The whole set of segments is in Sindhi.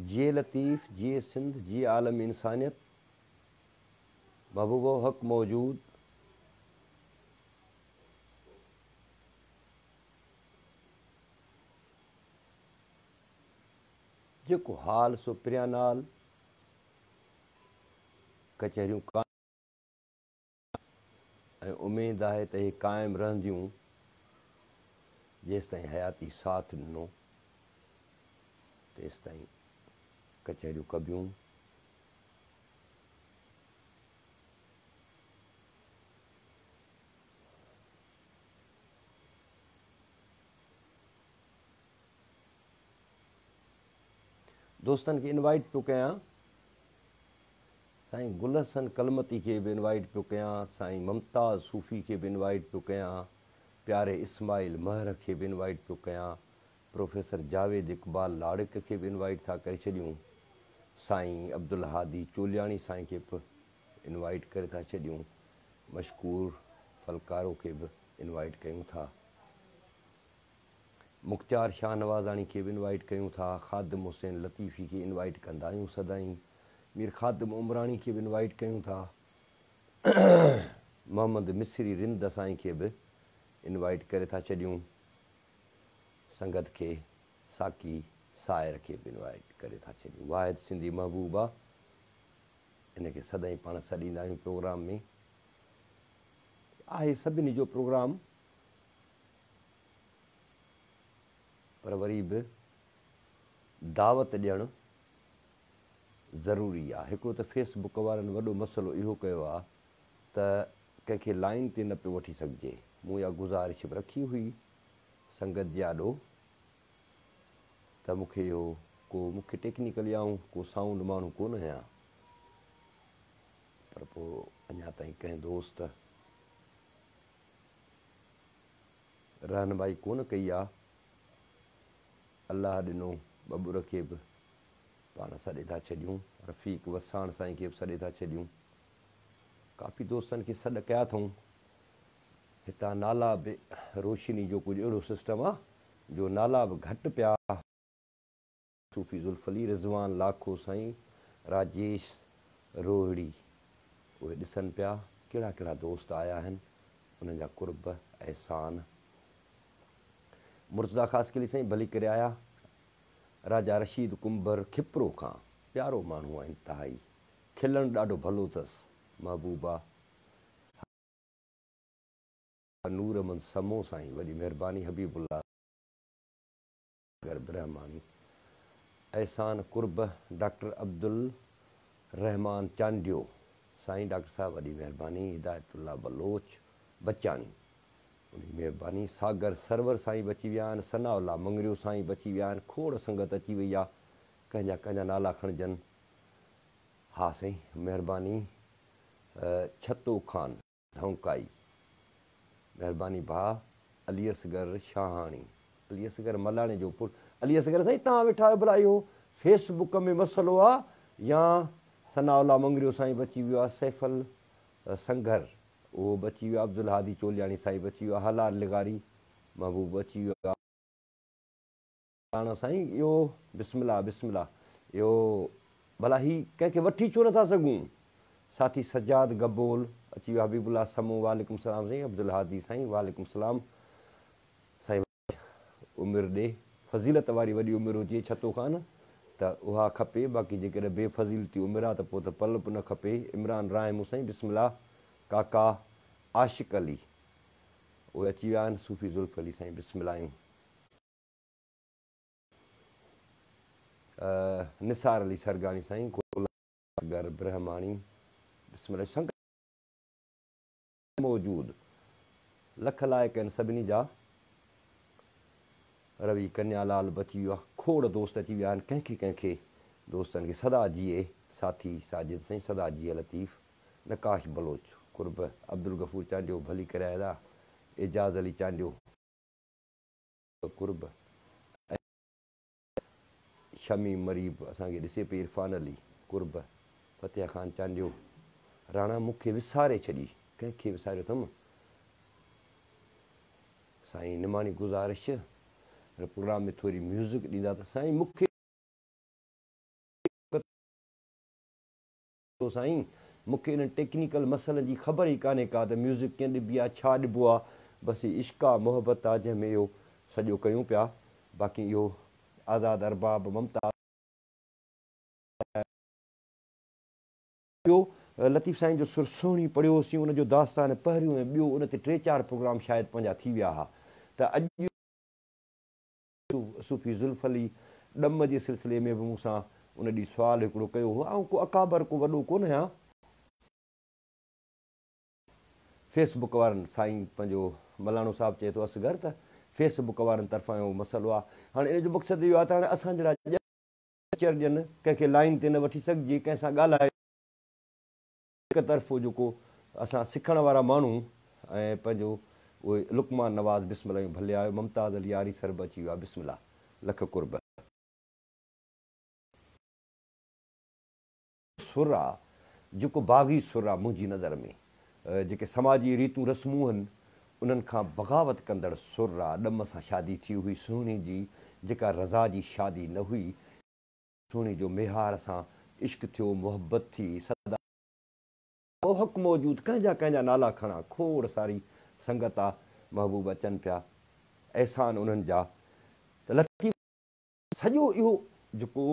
جيئي لطيف، جيئي سنڌ، جيئي عالم انسانيت، محبوب حق موجود. جيڪو حال سو پريان نال، ڪچهريون قائم ۽ اميد آهي ته اهي قائم رهنديون جيستائين حياتي ساٿ ڏنو تيستائين ڪچهريون ڪبيون. دوستن کي انوائيٽ پيو ڪيان. سائين گل حسن ڪلمتي کي به انوائيٽ پيو ڪيان، سائين ممتاز صوفي کي به انوائيٽ پيو ڪيان، پياري اسماعيل مهر کي به انوائيٽ پيو ڪيان، پروفيسر جاويد اقبال لاڙڪ کي به انوائيٽ ٿا ڪري ڇڏيون، سائين عبدالهادي چولياڻي سائين کي به انوائيٽ ڪري ٿا ڇڏيون، مشڪور ڦلڪارو کي به انوائيٽ ڪيون ٿا. مختيار شاهنوازاڻي کي به انوائيٽ ڪيون ٿا، خادم حسين لطيفي کي انوائيٽ ڪندا آهيون سدائين، مير خادم عمراڻي کي به انوائيٽ ڪيون ٿا، محمد مصري رند سائين کي به انوائيٽ ڪري ٿا ڇڏيون، سنگت کي ساقي سائر کي به انوائيٽ ڪري ٿا ڇڏيون، واحد سنڌي محبوب آ ان کي سدائين پاڻ سڏيندا آهيون پروگرام ۾ آهي سڀني جو پروگرام. پر وري به دعوت ڏيڻ ضروري آ. هڪڙو ته فيس بڪ وارن وڏو مسئلو اهو ڪيو آ ته ڪنهن کي لائين تي نه پيو وٺي سگهجي. مون اها گذارش به رکي هئي سنگت جي آڏو ته مون کي اهو ڪو مون کي ٽيڪنيڪلي آئون ڪو سائونڊ ماڻهو ڪونه آهيان پر پوء اڃا تائين ڪنهن دوست رهنمائي ڪونه ڪئي آ. الله ڏنو ٻٻر کي به پاڻ سڏي ٿا ڇڏيون. رفيق وساڻ سائين کي به سڏي ٿا ڇڏيون. ڪافي دوستن کي سڏ ڪيا اٿئون. هتان نالا به روشني جو ڪجهه اهڙو سسٽم آ جو نالا به گهٽ پيا. صوفي زلف علي، رضوان لاکو سائين، راجيش روهڙي اهي ڏسن پيا ڪهڙا ڪهڙا دوست آيا آهن انهن جا قرب احسان. مرتضيٰ خاصخيلي سائين ڀلي ڪري آيا. راجا رشيد ڪنڀر کپرو کان پيارو ماڻهو آ انتهائي کلڻ ڏاڍو ڀلو اٿس محبوبا نور احمد سمون سائين وڏي مهرباني حبيب الله. برهماڻي، احسان قرب، ڊاڪٽر عبدالرحمان چانڊيو، سائين ڊاڪٽر صاحب وڏي مهرباني، هدايت الله بلوچ بچاڻي ان جي مهرباني، ساگر سرور سائين به اچي ويا آهن، ثناء الله مڱريو سائين به اچي ويا آهن، کوڙ سنگت اچي وئي آ، ڪنهن جا ڪنهن جا نالا کڻجن، ها سائين مهرباني ڇتو خان. ڌونڪائي. مهرباني ڀاء علي اصغر شاهاڻي. علي اصغر ملاڻي جو پٽ. علي اصغر سائين توهان ويٺا آهيو ڀلا اهو فيس بڪ ۾ مسئلو آ يا ثناء الله مڱريو سائين به اچي ويو آ سيفل سنگهر اهو به اچي ويو آ عبدالهادي چولياڻي سائين به اچي ويو آ هلال لغاري محبوب به اچي ويو آ. راڻا سائين اهو بسم الله بسم الله اهو ڀلا هي ڪنهن کي وٺي ڇو نٿا سگهون ساٿي سجاد گبول اچي ويو حبيب الله سمون وعليڪم سلام سائين عبدالهادي سائين وعليڪم سلام سائين عمر ڏي فضيلت واري وڏي عمر هجي ڇتو خان ته اها کپي باقي جيڪڏهن بي فضيلتي عمر آ ته پوء ته پل به نه کپي عمران راهمون سائين بسم الله ڪاڪا عاشق علي اهي اچي ويا آهن صوفي ذوالف علي سائين بسم الله آهيون. نثار علي سرگاڻي سائين غلام اصغر برهماڻي بسم الله سنگت موجود لک لائق آهن سڀني جا روي ڪنيا لال به اچي ويو آهي کوڙ دوست اچي ويا آهن ڪنهن کي ڪنهن کي دوستن کي سدا جيئي ساٿي ساجد سائين سدا جيئي لطيف نقاش بلوچ قرب عبدالغفور چانڊيو ڀلي ڪري آيا ادا اعجاز علي چانڊيو. قرب ۽ شمي مري به اسان کي ڏسي پئي عرفان علي قرب فتح خان چانڊيو راڻا مون کي وساري ڇڏي ڪنهن کي وساريو اٿم سائين نماڻي گذارش هن پروگرام ۾ ٿوري ميوزڪ ڏيندا ته سائين مون کي. سائين مون کي انهن ٽيڪنيڪل مسئلن جي خبر ئي ڪانهي ڪا ته ميوزڪ ڪيئن ڏبي آ ڇا ڏبو آ بس هي عشق آ محبت آ جنهن ۾ اهو سڄو ڪيون پيا باقي اهو آزاد ارباب ممتاز ٻيو لطيف سائين جو سر سهڻي پڙهيو هوسين ان جو داستان پهريون ۽ ٻيو ان تي ٽي چار پروگرام شايد پنهنجا ٿي ويا ها ته اڄ صوفي زلف علي ڏم جي سلسلي ۾ به مون سان ان ڏينهن سوال هڪڙو ڪيو هو. آئون ڪو اڪابر ڪو وڏو ڪونه آهيان. فيس بڪ وارن سائين پنهنجو ملاڻو صاحب چئي ٿو اصغر ته فيس بڪ وارن طرفان اهو مسئلو آهي. هاڻي ان جو مقصد اهو آهي ته هاڻي اسان جهڙا ڄچر ڏين ڪنهن کي لائين تي نه وٺي سگهجي ڪنهن سان ڳالهائي. هڪ طرفو جيڪو اسان سکڻ وارا ماڻهو ۽ پنهنجو اهي لقمان نواز بسم الله ڀلي آيو ممتاز علي آريسر به اچي ويو آهي بسم الله لک قرب. سر آ جيڪو باغي سر آ منهنجي نظر ۾ جيڪي سماجي ريتون رسمون هن انهن کان بغاوت ڪندڙ سر آ ڏم سان شادي ٿي هئي سهڻي جي جيڪا رضا جي شادي نه هئي. سهڻي جو ميهار سان عشق ٿيو، محبت ٿي، سدا حق موجود، ڪنهن جا ڪنهن جا نالا کڻان، کوڙ ساري سنگت آ، محبوب اچن پيا، احسان انهن جا ته لطيف. سڄو اهو جيڪو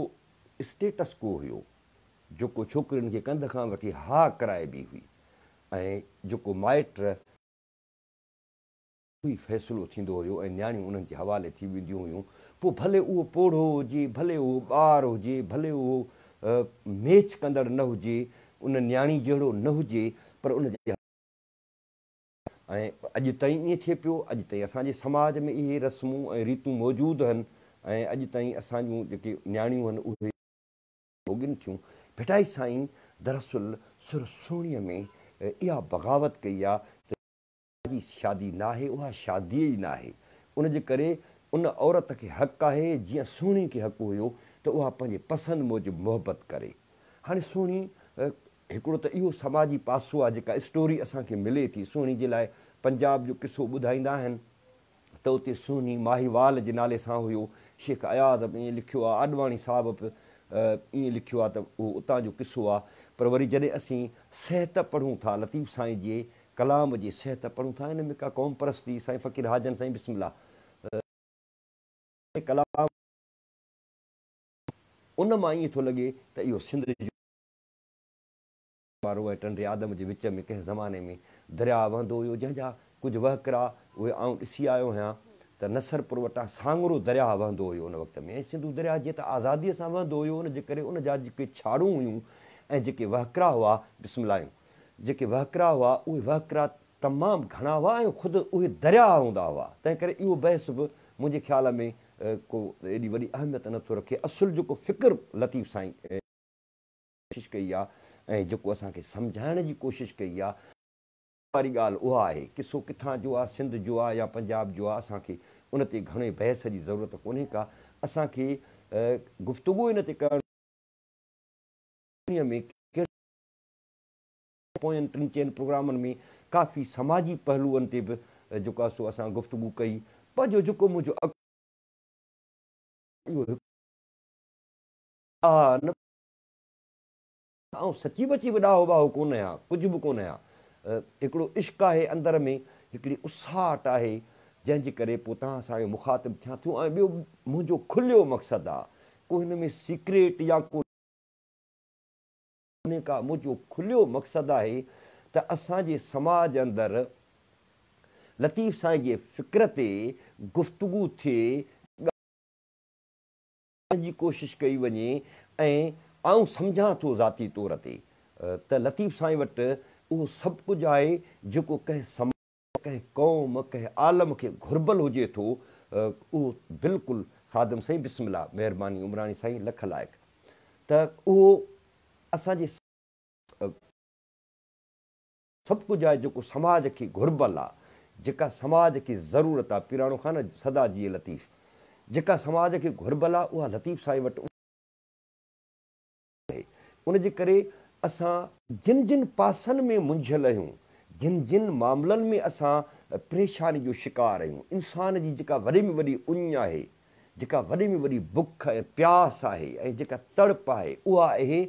اسٽيٽس ڪو هيو، جيڪو ڇوڪرين کي ڪنڌ کان وٺي ها ڪرائبي هئي ۽ جيڪو مائٽ. ئي فيصلو ٿيندو هيو ۽ نياڻيون انهن جي حوالي ٿي وينديون هيون، پوء ڀلي اهو پوڙهو هجي، ڀلي اهو ٻار هجي، ڀلي اهو ميچ ڪندڙ نه هجي، ان نياڻي جهڙو نه هجي، پر ان جي. ۽ اڄ تائين ائين ٿئي پيو، اڄ تائين اسان جي سماج ۾ اهي رسمون ۽ ريتون موجود هن ۽ اڄ تائين اسان جون جيڪي نياڻيون هن اهي. ڀوڳين ٿيون. ڀٽائي سائين دراصل سر سهڻيء ۾ اها بغاوت ڪئي آ ته. جي شادي ناهي اها شادي ئي ناهي ان جي ڪري ان عورت کي حق آهي جيئن سهڻي کي حق هيو ته اها پنهنجي پسند موجب محبت ڪري هاڻي سهڻي هڪڙو ته اهو سماجي پاسو آهي جيڪا اسٽوري اسان کي ملي ٿي سهڻي جي لاء پنجاب جو قصو ٻڌائيندا آهن ته اتي سهڻي ماهيوال جي نالي سان هيو. شيخ اياز به ائين لکيو آهي، آڏواڻي صاحب به ائين لکيو آهي ته اهو اتان جو قصو آهي. پر وري جڏهن اسين صحت پڙهون ٿا، لطيف سائين جي ڪلام جي صحت پڙهون ٿا، ان ۾ ڪا قوم پرستي، سائين فقير حاجن سائين بسم الله ڪلام ان مان ائين ٿو لڳي ته اهو سنڌ جو. وارو ۽ ٽنڊي آدم جي وچ ۾ ڪنهن زماني ۾ درياء وهندو هيو، جنهن جا ڪجهه وهڪرا اهي آئون ڏسي آيو آهيان ته نصرپور وٽان ساڱرو درياهه وهندو هيو ان وقت ۾ ۽ سنڌو درياهه جيئن ته آزاديء سان وهندو هيو ان جي ڪري ان جا جيڪي ڇاڙون هيون ۽ جيڪي وهڪرا هئا بسم الله جيڪي وهڪرا هئا اهي وهڪرا تمام گهڻا هئا ۽ خود اهي درياهه هوندا هئا تنهن ڪري اهو بحث به منهنجي خيال ۾ ڪو ايڏي وڏي اهميت نه ٿو رکي اصل جيڪو فڪر لطيف سائين ڪوشش ڪئي آ ۽ جيڪو اسان کي سمجهائڻ جي ڪوشش ڪئي آ. واري ڳالهه اها آهي قصو ڪٿان جو آ سنڌ جو آ يا پنجاب جو آ اسان کي ان تي گهڻي بحث جي ضرورت ڪونهي ڪا اسان کي گفتگو ان تي ڪرڻ ۾ ڪهڙو پوين ٽن چئن پروگرامن ۾ ڪافي سماجي پهلوئن تي به جيڪو آ سو اسان گفتگو ڪئي پنهنجو جيڪو منهنجو اهو هڪ آ نه آئون سچي پچي به ڏاهو ٻاهو ڪونه آهيان، ڪجهه به ڪونه آهيان. هڪڙو عشق آهي اندر ۾، هڪڙي اساٽ آهي، جنهن جي ڪري پوء توهان سان اهو مخاطب ٿيان ٿو ۽ ٻيو منهنجو کليو مقصد آ، ڪو هن ۾ سيڪريٽ يا ڪو ڪونهي ڪا، منهنجو کليو مقصد آهي ته اسان جي سماج اندر لطيف سائين جي فڪر تي گفتگو ٿئي، جي ڪوشش ڪئي وڃي ۽ آئون سمجهان ٿو ذاتي طور تي ته لطيف سائين وٽ اهو سڀ ڪجهه آهي جيڪو ڪنهن سماج، ڪنهن قوم، ڪنهن عالم کي گهربل هجي ٿو اهو بلڪل خادم سائين بسم الله مهرباني عمراڻي سائين لک لائق ته اهو اسان جي. سڀ ڪجهه آهي جيڪو سماج کي گهربل آ، جيڪا سماج کي ضرورت آ، پيراڻو خان سدا جيئي لطيف، جيڪا سماج کي گهربل آ اها لطيف سائين وٽ آهي، ان جي ڪري اسان جن جن پاسن ۾ منجهيل آهيون، جن جن معاملن ۾ اسان پريشاني جو شڪار آهيون، انسان جي جيڪا وڏي ۾ وڏي اڃ آهي، جيڪا وڏي ۾ وڏي بک ۽ پياس آهي ۽ جيڪا تڙپ آهي اها آهي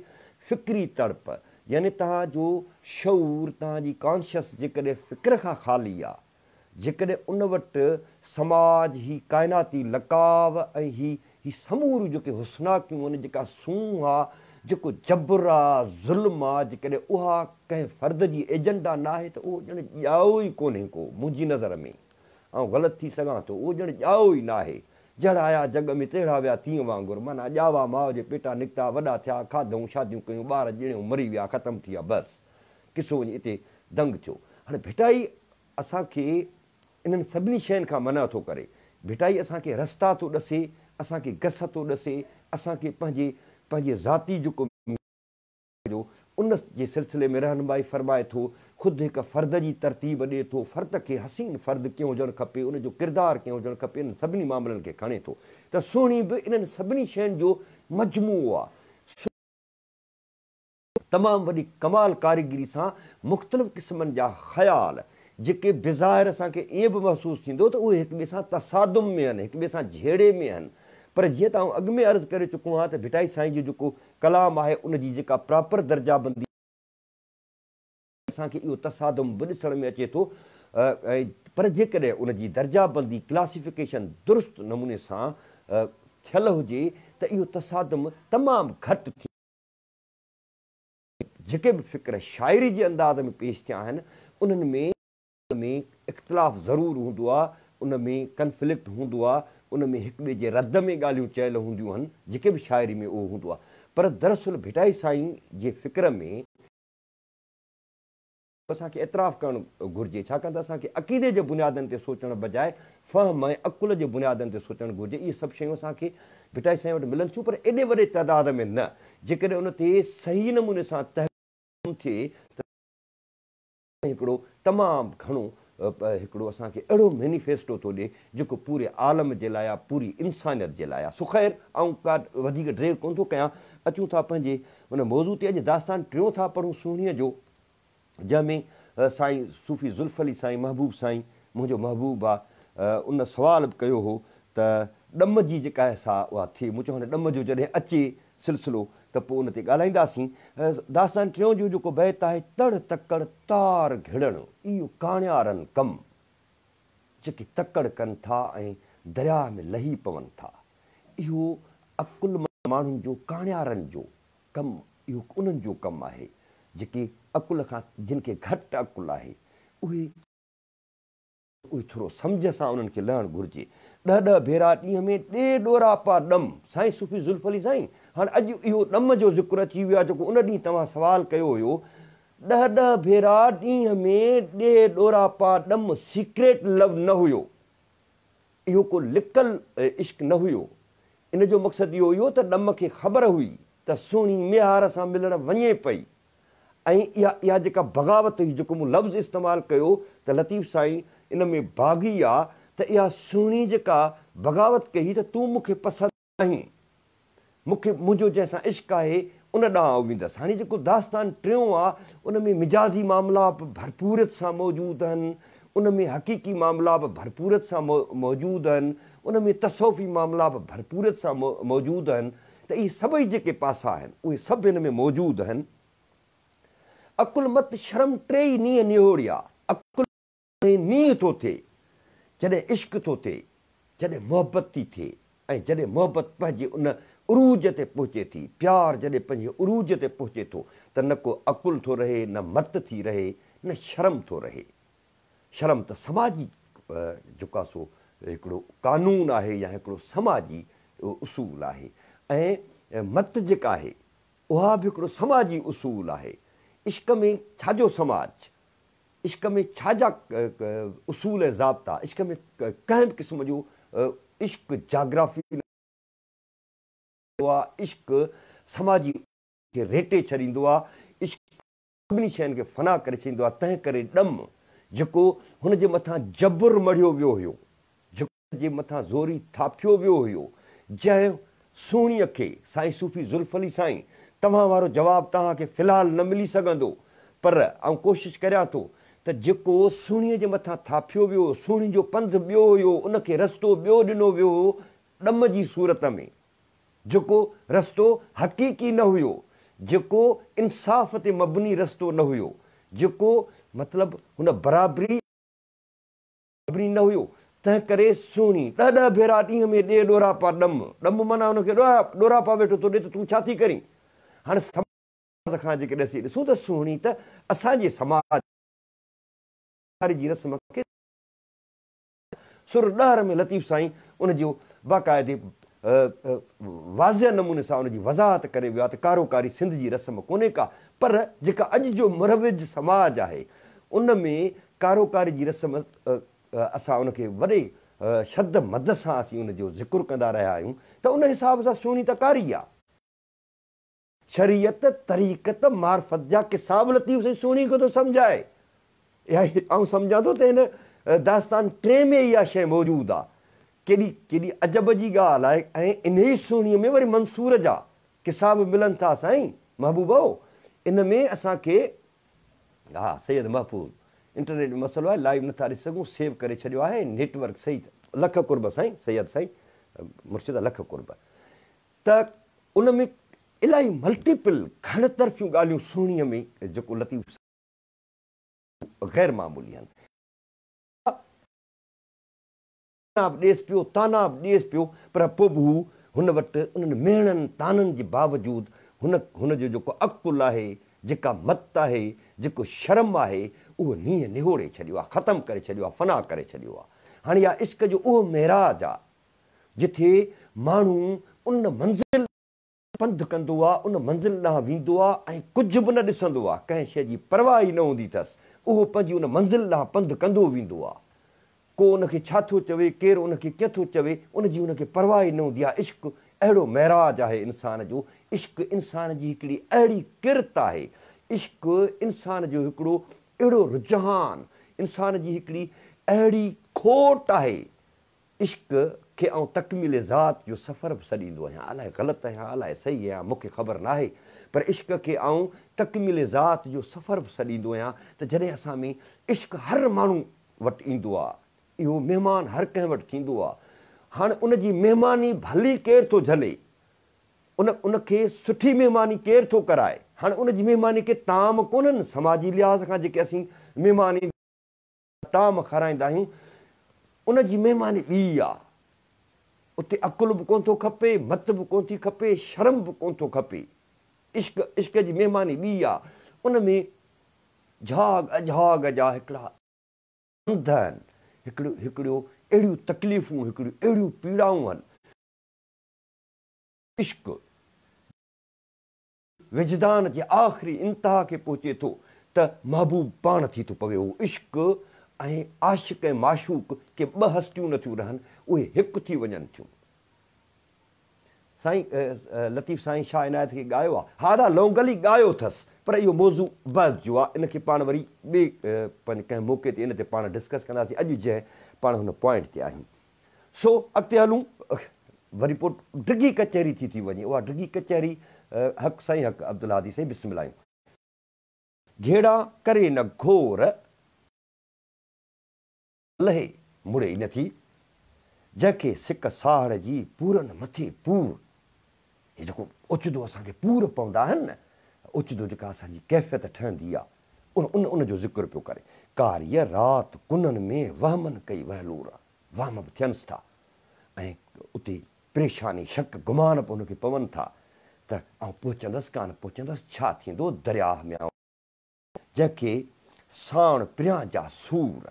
فڪري تڙپ، يعني توهان جو شعور، توهان جي ڪانشس جيڪڏهن فڪر کان خالي آ، جيڪڏهن ان وٽ سماج، هي ڪائناتي لقاء ۽ هي هي سموريون جيڪي حسناڪيون آهن، جيڪا سونهن آ، جيڪو جبر آ، ظلم آ، جيڪڏهن اها ڪنهن فرد جي ايجنڊا ناهي ته اهو ڄڻ ڄائو ئي ڪونهي ڪو، منهنجي نظر ۾، آئون غلط ٿي سگهان ٿو، اهو ڄڻ ڄائو ئي ناهي. جهڙا آيا جڳ ۾ تهڙا ويا تيئن وانگر، معنيٰ ڄاوا ماء جي پيٽان نڪتا، وڏا ٿيا، کاڌئون، شاديون ڪيون، ٻار ڄڻيون، مري ويا، ختم ٿي ويا، بس. قصو وڃي اتي دنگ ٿيو. هاڻي ڀٽائي اسان کي انهن سڀني شين کان منع ٿو ڪري. ڀٽائي اسان کي رستا ٿو ڏسي، اسان کي گس ٿو ڏسي، اسان کي پنهنجي پنهنجي ذاتي جيڪو جو ان جي سلسلي ۾ رهنمائي فرمائي ٿو، خود هڪ فرد جي ترتيب ڏئي ٿو، فرد کي حسين فرد ڪيئن هجڻ کپي، ان جو ڪردار ڪيئن هجڻ کپي، انهن سڀني معاملن کي کڻي ٿو ته سهڻي به انهن سڀني شين جو مجموعو آ. تمام وڏي ڪمال ڪاريگري سان مختلف قسمن جا خيال جيڪي بظاهر اسان کي ائين به محسوس ٿيندو ته اهي هڪ ٻئي سان تصادم ۾ آهن، هڪ ٻئي سان جهيڙي ۾ آهن پر جيئن ته آئون اڳ ۾ عرض ڪري چڪو آهيان ته ڀٽائي سائين جو جيڪو ڪلام آهي ان جي جيڪا پراپر درجه بندي اسان کي اهو تصادم به ڏسڻ ۾ اچي ٿو ۽ پر جيڪڏهن ان جي درجه بندي، Classification، درست نموني سان ٿيل هجي ته اهو تصادم تمام گهٽ ٿي. جيڪي به فڪر شاعري جي انداز ۾ پيش ٿيا آهن، انهن ۾. ۾ اختلاف ضرور هوندو آهي، ان ۾ ڪنفلڪٽ هوندو آهي، ان ۾ هڪ ٻئي جي رد ۾ ڳالهيون چيل هونديون آهن، جيڪي به شاعري ۾ اهو هوندو آهي. پر دراصل ڀٽائي سائين جي فڪر ۾. اسان کي اعتراف ڪرڻ گهرجي، ڇاڪاڻ ته اسان کي عقيدي جي بنيادن تي سوچڻ بجاء فهم ۽ عقل جي بنيادن تي سوچڻ گهرجي. اهي سڀ شيون اسان کي ڀٽائي سائين وٽ ملن ٿيون پر ايڏي وڏي تعداد ۾ نه. جيڪڏهن ان تي صحيح نموني سان تحقيق ٿئي ته هڪڙو تمام گهڻو هڪڙو اسان کي اهڙو مينيفيسٽو ٿو ڏئي جيڪو پوري عالم جي لاء آ، پوري انسانيت جي لاء آ. سو خير آئون ڪا وڌيڪ ڊيگهه ڪونه ٿو ڪيان. اچون ٿا پنهنجي ان موضوع تي. اڄ داستان ٽيون ٿا پڙهون سهڻيء جو. جنهن ۾ سائين صوفي زلف علي سائين محبوب سائين منهنجو محبوب آ ان سوال به ڪيو هو ته ڏم جي جيڪا آهي سا اها ٿئي مون چيو هاڻي ڏم جو جڏهن اچي سلسلو ته پوء ان تي ڳالهائينداسين داستان ٽيون جو جيڪو بيت آهي تڙ تڪڙ تار گهڙڻ اهو ڪاڻيارن ڪم جيڪي تڪڙ ڪن ٿا ۽ درياهه ۾ لهي پون ٿا اهو عقلمند ماڻهن جو ڪاڻيارن جو ڪم اهو انهن جو ڪم آهي جيڪي عقل کان جن کي گهٽ عقل آهي اهي اهي ٿورو سمجهه سان انهن کي لهڻ گهرجي. ڏهه ڏهه ڀيرا ڏينهن ۾ ڏي ڏوراپا ڏم. سائين صوفي زلف علي سائين هاڻ اڄ اهو ڏم جو ذڪر اچي ويو آهي جيڪو ان ڏينهن توهان سوال ڪيو هيو ڏهه ڏهه ڀيرا ڏينهن ۾ ڏي ڏوراپا ڏم سيڪريٽ لو نه هيو. اهو ڪو لڪل عشق نه هيو. ان جو مقصد اهو هيو ته ڏم کي خبر هئي ته سهڻي ميهار سان ملڻ وڃي پئي ۽ اها اها جيڪا بغاوت هئي جيڪو مون لفظ استعمال ڪيو ته لطيف سائين ان ۾ باغي آ ته اها سهڻي جيڪا بغاوت ڪئي هئي ته تون مون کي پسند آهين، مون کي منهنجو جنهن سان عشق آهي، ان ڏانهن آئون ويندس. هاڻي جيڪو داستان ٽيون آ، ان ۾ مجازي معاملا به ڀرپوريت سان موجود آهن، ان ۾ حقيقي معاملا به ڀرپوريت سان موجود آهن، ان ۾ تصوفي معاملا به ڀرپوريت سان موجود آهن ته اهي سڀئي جيڪي پاسا آهن، اهي سڀ هن ۾ موجود آهن. عقل مت شرم ٽيئي نينهن نهوڙيا، عقل. ۽ نينهن ٿو ٿئي، جڏهن عشق ٿو ٿئي، جڏهن محبت ٿي ٿئي ۽ جڏهن محبت پنهنجي ان عروج تي پهچي ٿي، پيار جڏهن پنهنجي عروج تي پهچي ٿو ته نه ڪو عقل ٿو رهي، نه مت ٿي رهي، نه شرم ٿو رهي. شرم ته سماجي جيڪو آهي سو هڪڙو قانون آهي يا هڪڙو سماجي اصول آهي ۽ مت جيڪا آهي اها به هڪڙو سماجي اصول آهي. عشق ۾ ڇا جو سماج؟ عشق ۾ ڇا جا اصول ۽ ضابطا، عشق ۾ ڪنهن به قسم جو عشق جاگرافي نه هوندو آ، عشق سماجي کي ريٽي ڇڏيندو آ، عشق سڀني شين کي فنا ڪري ڇڏيندو آ، تنهن ڪري ڏم جيڪو هن جي مٿان جبر مڙهيو ويو هيو، جيڪو. جي مٿان زوري ٿاڦيو ويو هيو، جنهن سهڻيء کي، سائين صوفي زلف علي سائين، توهان وارو جواب توهان کي في الحال نه ملي سگهندو، پر آئون ڪوشش ڪريان ٿو ته جيڪو سهڻيء جي مٿان ٿاڦيو ويو، سهڻي جو پنڌ ٻيو هيو، ان کي رستو ٻيو ڏنو ويو هو ڏم جي صورت ۾، جيڪو رستو حقيقي نه هيو، جيڪو انصاف تي مبني رستو نه هيو، جيڪو مطلب هن برابري مبني نه هيو، تنهن ڪري سهڻي ڏهه ڏهه ڀيرا ڏينهن ۾ ڏي ڏوراپا ڏم، ڏم معنيٰ هن کي ڏوراپا ويٺو ٿو ڏي ته تون ڇا ٿي ڪرين؟ هاڻي سماج کان جيڪڏهن اسين ڏسون ته سهڻي ته اسان جي سماج جي رسم کي سر ڏهر ۾ لطيف سائين ان جو باقاعدي واضح نموني سان ان جي وضاحت ڪري ويو آهي ته ڪارو ڪاري سنڌ جي رسم ڪونهي ڪا، پر جيڪا اڄ جو مروج سماج آهي ان ۾ ڪارو ڪاري جي رسم اسان ان کي وڏي شد مد سان اسين ان جو ذڪر ڪندا رهيا آهيون ته ان حساب سان سهڻي ته ڪاري آهي. شريعت، طريقت، معرفت جا قصا به لطيف سائين سهڻي کي ٿو سمجهائي. اها آئون سمجهان ٿو ته هن داستان ٽئين ۾ اها شيء موجود آ. ڪيڏي ڪيڏي عجب جي ڳالهه آهي ۽ انهيء سهڻيء ۾ وري منصور جا قصا به ملن ٿا سائين محبوبؤ ان ۾ اسان کي ها سيد محفوظ انٽرنيٽ ۾ مسئلو آهي لائيو نٿا ڏسي سگهون سيو ڪري ڇڏيو آهي نيٽ ورڪ صحيح لک قرب سائين سيد سائين مرشد لک قرب. ته ان ۾ الاهي ملٽيپل گهڻ طرفيون ڳالهيون سهڻيء ۾ جيڪو لطيف سائين غير معمولي آهن. طعنا به ڏيس پيو، طعنا به ڏيس پيو پر پوء به هو هن وٽ انهن مهڻن طعنن جي باوجود هن هن جو جيڪو عقل آهي، جيڪا مت آهي، جيڪو شرم آهي، اهو نينهن نهوڙي ڇڏيو آهي، ختم ڪري ڇڏيو آهي، فنا ڪري ڇڏيو آهي. هاڻي اها عشق جو اهو معراج آهي جتي ماڻهو ان منزل ڏانهن پنڌ ڪندو آ، ان منزل ڏانهن ويندو آ ۽ ڪجهه به نه ڏسندو آ، ڪنهن شيء جي پرواهه ئي نه هوندي اٿس، اهو پنهنجي ان منزل ڏانهن پنڌ ڪندو ويندو آ. ڪو ان کي ڇا ٿو چوي، ڪير ان کي ڪيئن ٿو چوي، ان جي ان کي پرواهه ئي نه هوندي آ. عشق اهڙو معراج آهي انسان جو، عشق انسان جي هڪڙي اهڙي ڪرت آهي، عشق انسان جو هڪڙو اهڙو رجحان، انسان جي هڪڙي اهڙي کوٽ آهي، عشق کي آئون تڪميل ذات جو سفر به سڏيندو آهيان. الائي غلط آهيان الائي صحيح آهيان مون کي خبر ناهي پر عشق کي آئون تڪميل ذات جو سفر به سڏيندو آهيان ته جڏهن اسان ۾ عشق هر ماڻهو وٽ ايندو آ اهو مهمان هر ڪنهن وٽ ٿيندو آ هاڻ ان جي مهماني ڀلي ڪير ٿو جهلي ان ان کي سٺي مهماني ڪير ٿو ڪرائي هاڻ ان جي مهماني ڪي طعام ڪونهن سماجي لحاظ کان جيڪي اسين مهماني طعام کارائيندا آهيون، ان جي مهماني ٻي آ. اتي عقل به ڪونه ٿو کپي، مت به ڪونه ٿي کپي، شرم به ڪونه ٿو کپي. عشق، عشق جي مهماني ٻي آ. ان ۾ جهاڳ اجهاڳ جا هڪڙا انڌ آهن، هڪڙيون هڪڙيون اهڙيون تڪليفون، هڪڙيون اهڙيون پيڙائون آهن. عشق. وجدان جي آخري انتها کي پهچي ٿو ته محبوب پاڻ ٿي ٿو پوي. هو عشق ۽ عاشق ۽ معشوق ڪي ٻه هستيون نه ٿيون رهن، اهي هڪ ٿي وڃن ٿيون. سائين لطيف سائين شاهه عنايت کي ڳايو آ. ها ادا لونگل ئي ڳايو اٿس پر اهو موضوع بحث جو آ ان کي پاڻ وري ٻئي ڪنهن موقعي تي ان تي پاڻ ڊسڪس ڪنداسين اڄ جنهن پاڻ هن پوائنٽ تي آهيون. سو اڳتي هلون، وري پوء ڊگهي ڪچهري ٿي ٿي وڃي، اها ڊگهي ڪچهري حق سائين حق عبدالهادي سائين بسم الله آهيون. گهيڙا ڪري نه گهور، لهي مڙي ئي نٿي، جنهن کي سڪ ساهڙ جي پورن مٿي پور. هي جيڪو اوچتو اسان کي پور پوندا آهن نه، اوچتو جيڪا اسان جي ڪيفيت ٺهندي آ، ان ان ان جو ذڪر پيو ڪري. ڪاريء رات ڪنن ۾ وهمن ڪئي وهلور. وهم به ٿينس ٿا ۽ اتي پريشاني، شڪ، گمان به هن کي پون ٿا ته آئون پهچندس ڪانه پهچندس، ڇا ٿيندو درياهه ۾ آئون جنهن کي ساڻ پريان جا سور،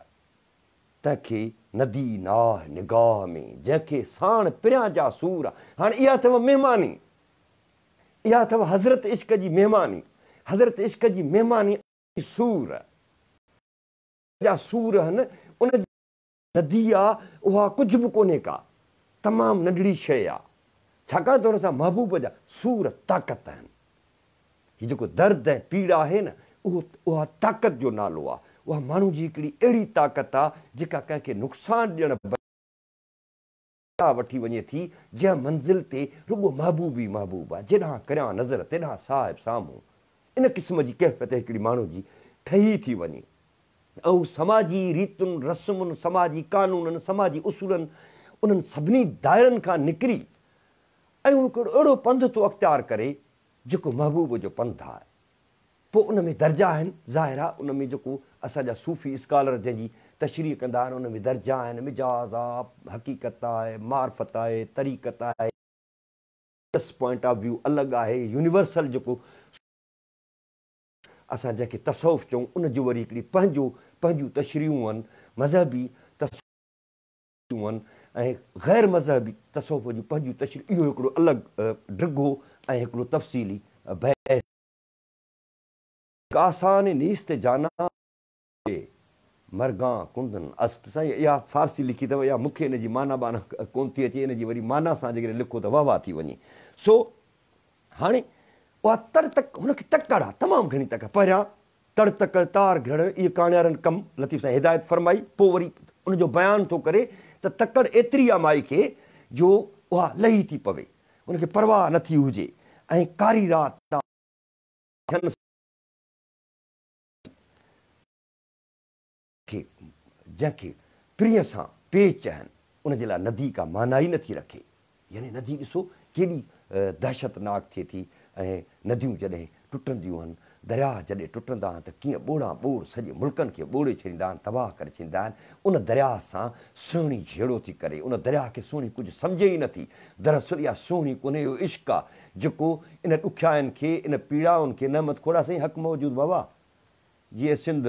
تنهن کي ندي ناهه نگاهه ۾، جنهن کي ساڻ پريان جا سور. هاڻي اها اٿئو مهماني، اها اٿئو حضرت عشق جي مهماني، حضرت عشق جي مهماني سور جا سور هن، ان جي. ندي آ، اها ڪجهه به ڪونهي ڪا، تمام ننڍڙي شيء آ، ڇاڪاڻ ته ان سان محبوب جا سور طاقت آهن. هي جيڪو درد ۽ پيڙا آهي نه، اهو اها طاقت جو نالو آ. اها ماڻهو جي هڪڙي اهڙي طاقت آ، جيڪا ڪنهن کي نقصان ڏيڻ بجاء وٺي وڃي ٿي، جنهن منزل تي رڳو محبوب ئي محبوب آ، جيڏانهن ڪريان نظر تيڏانهن صاحب سامهون. ان قسم جي ڪيفيت هڪڙي ماڻهو جي ٺهي ٿي وڃي. ۽ هو سماجي ريتن، رسمن، سماجي قانونن، سماجي اصولن، انهن سڀني دائرن کان نڪري ۽ هو هڪڙو اهڙو پنڌ ٿو اختيار ڪري، جيڪو محبوب جو پنڌ آهي. پوء ان ۾ درجا آهن، ظاهر آهي ان ۾ جيڪو اسان جا صوفي اسڪالر جنهن جي تشريح ڪندا آهن ان ۾ درجا آهن، مجاز آ، حقيقت آهي، معرفت آهي، طريقت آهي. پوائنٽ آف ويو الڳ آهي، يونيورسل جيڪو اسان جنهن کي تصوف چئون ان جو وري هڪڙي پنهنجو پنهنجون تشريحون آهن، مذهبي تصوف آهن ۽ غير مذهبي تصوف جون پنهنجون تشريح اهو هڪڙو الڳ ڊگهو ۽ هڪڙو تفصيلي بحث. آسان نيست جانا بي مرگان ڪندن است. سائين اها فارسي لکي اٿو اها مونکي ان جي معنيٰ ٻانا ڪونه ٿي اچي ان جي وري معنيٰ سان جيڪڏهن لکو ته واه واه ٿي وڃي. سو هاڻي اها تڙ تڪ هن کي تڪڙ آ تمام گهڻي تڪڙ پهريان تڙ تڪڙ تار گهڙڻ اهي ڪاڻيارن ڪم لطيف سائين هدايت فرمائي پوء وري ان جو بيان ٿو ڪري ته تڪڙ ايتري آ مائي کي جو اها لهي ٿي پوي ان کي پرواهه نه ٿي هجي ۽ ڪاري رات آ ٿين کي جنهن کي پرينء سان پيچ آهن ان جي لاء ندي ڪا معنيٰ ئي نٿي رکي. يعني ندي ڏسو ڪيڏي دهشتناڪ ٿئي ٿي ۽ نديون جڏهن ٽٽنديون آهن، درياهه جڏهن ٽٽندا آهن ته ڪيئن ٻوڙان ٻوڙ سڄي ملڪن کي ٻوڙي ڇڏيندا آهن، تباهه ڪري ڇڏيندا آهن. ان درياهه سان سهڻي جهيڙو ٿي ڪري، ان درياهه کي سهڻي ڪجهه سمجهي ئي نٿي. دراصل اها سهڻي ڪونهي، اهو عشق آ، جيڪو ان ڏکيائين کي، ان پيڙائن کي نعمت کوڙا سائين حق موجود بابا جيئي سنڌ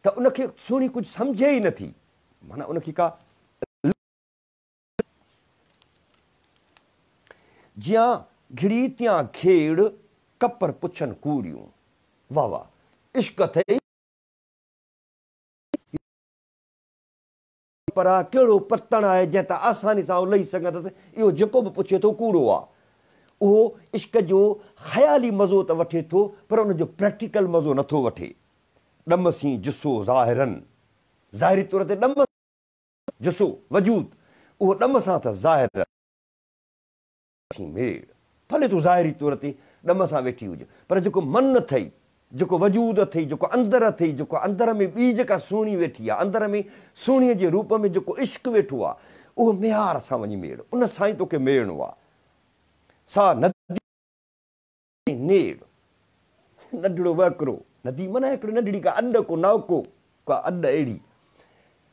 ته ان کي سهڻي ڪجهه سمجهي ئي نٿي، معنيٰ ان کي ڪا. جيان گهڙي تيان گهيڙ، ڪپر پڇن ڪوڙيون. واه واه عشق اٿئي. پر آ ڪهڙو پتڻ آهي جنهن تان آساني سان آئون لهي سگهندس، اهو جيڪو به پڇي ٿو ڪوڙو آ. اهو عشق جو خيالي مزو ته وٺي ٿو پر ان جو پريڪٽيڪل مزو نه ٿو وٺي. ڏم سين جسو ظاهراً، ظاهري طور تي ڏم جسو، وجود، اهو ڏم سان ته ظاهر. سين ميڙ. ڀلي تون ظاهري طور تي ڏم سان ويٺي هج، پر جيڪو من اٿئي، جيڪو وجود اٿئي، جيڪو اندر اٿئي، جيڪو اندر ۾ ٻي جيڪا سهڻي ويٺي آ، اندر ۾ سهڻيء جي روپ ۾ جيڪو عشق ويٺو آ، اهو ميهار سان وڃي ميڙ، ان سان ئي توکي ميڙڻو آ. سا ندي نيڙ، ننڍڙو وهڪرو، ندي معنيٰ هڪڙي ننڍڙي ڪا اڏ، ڪو نئوڪو، ڪا اڏ اهڙي.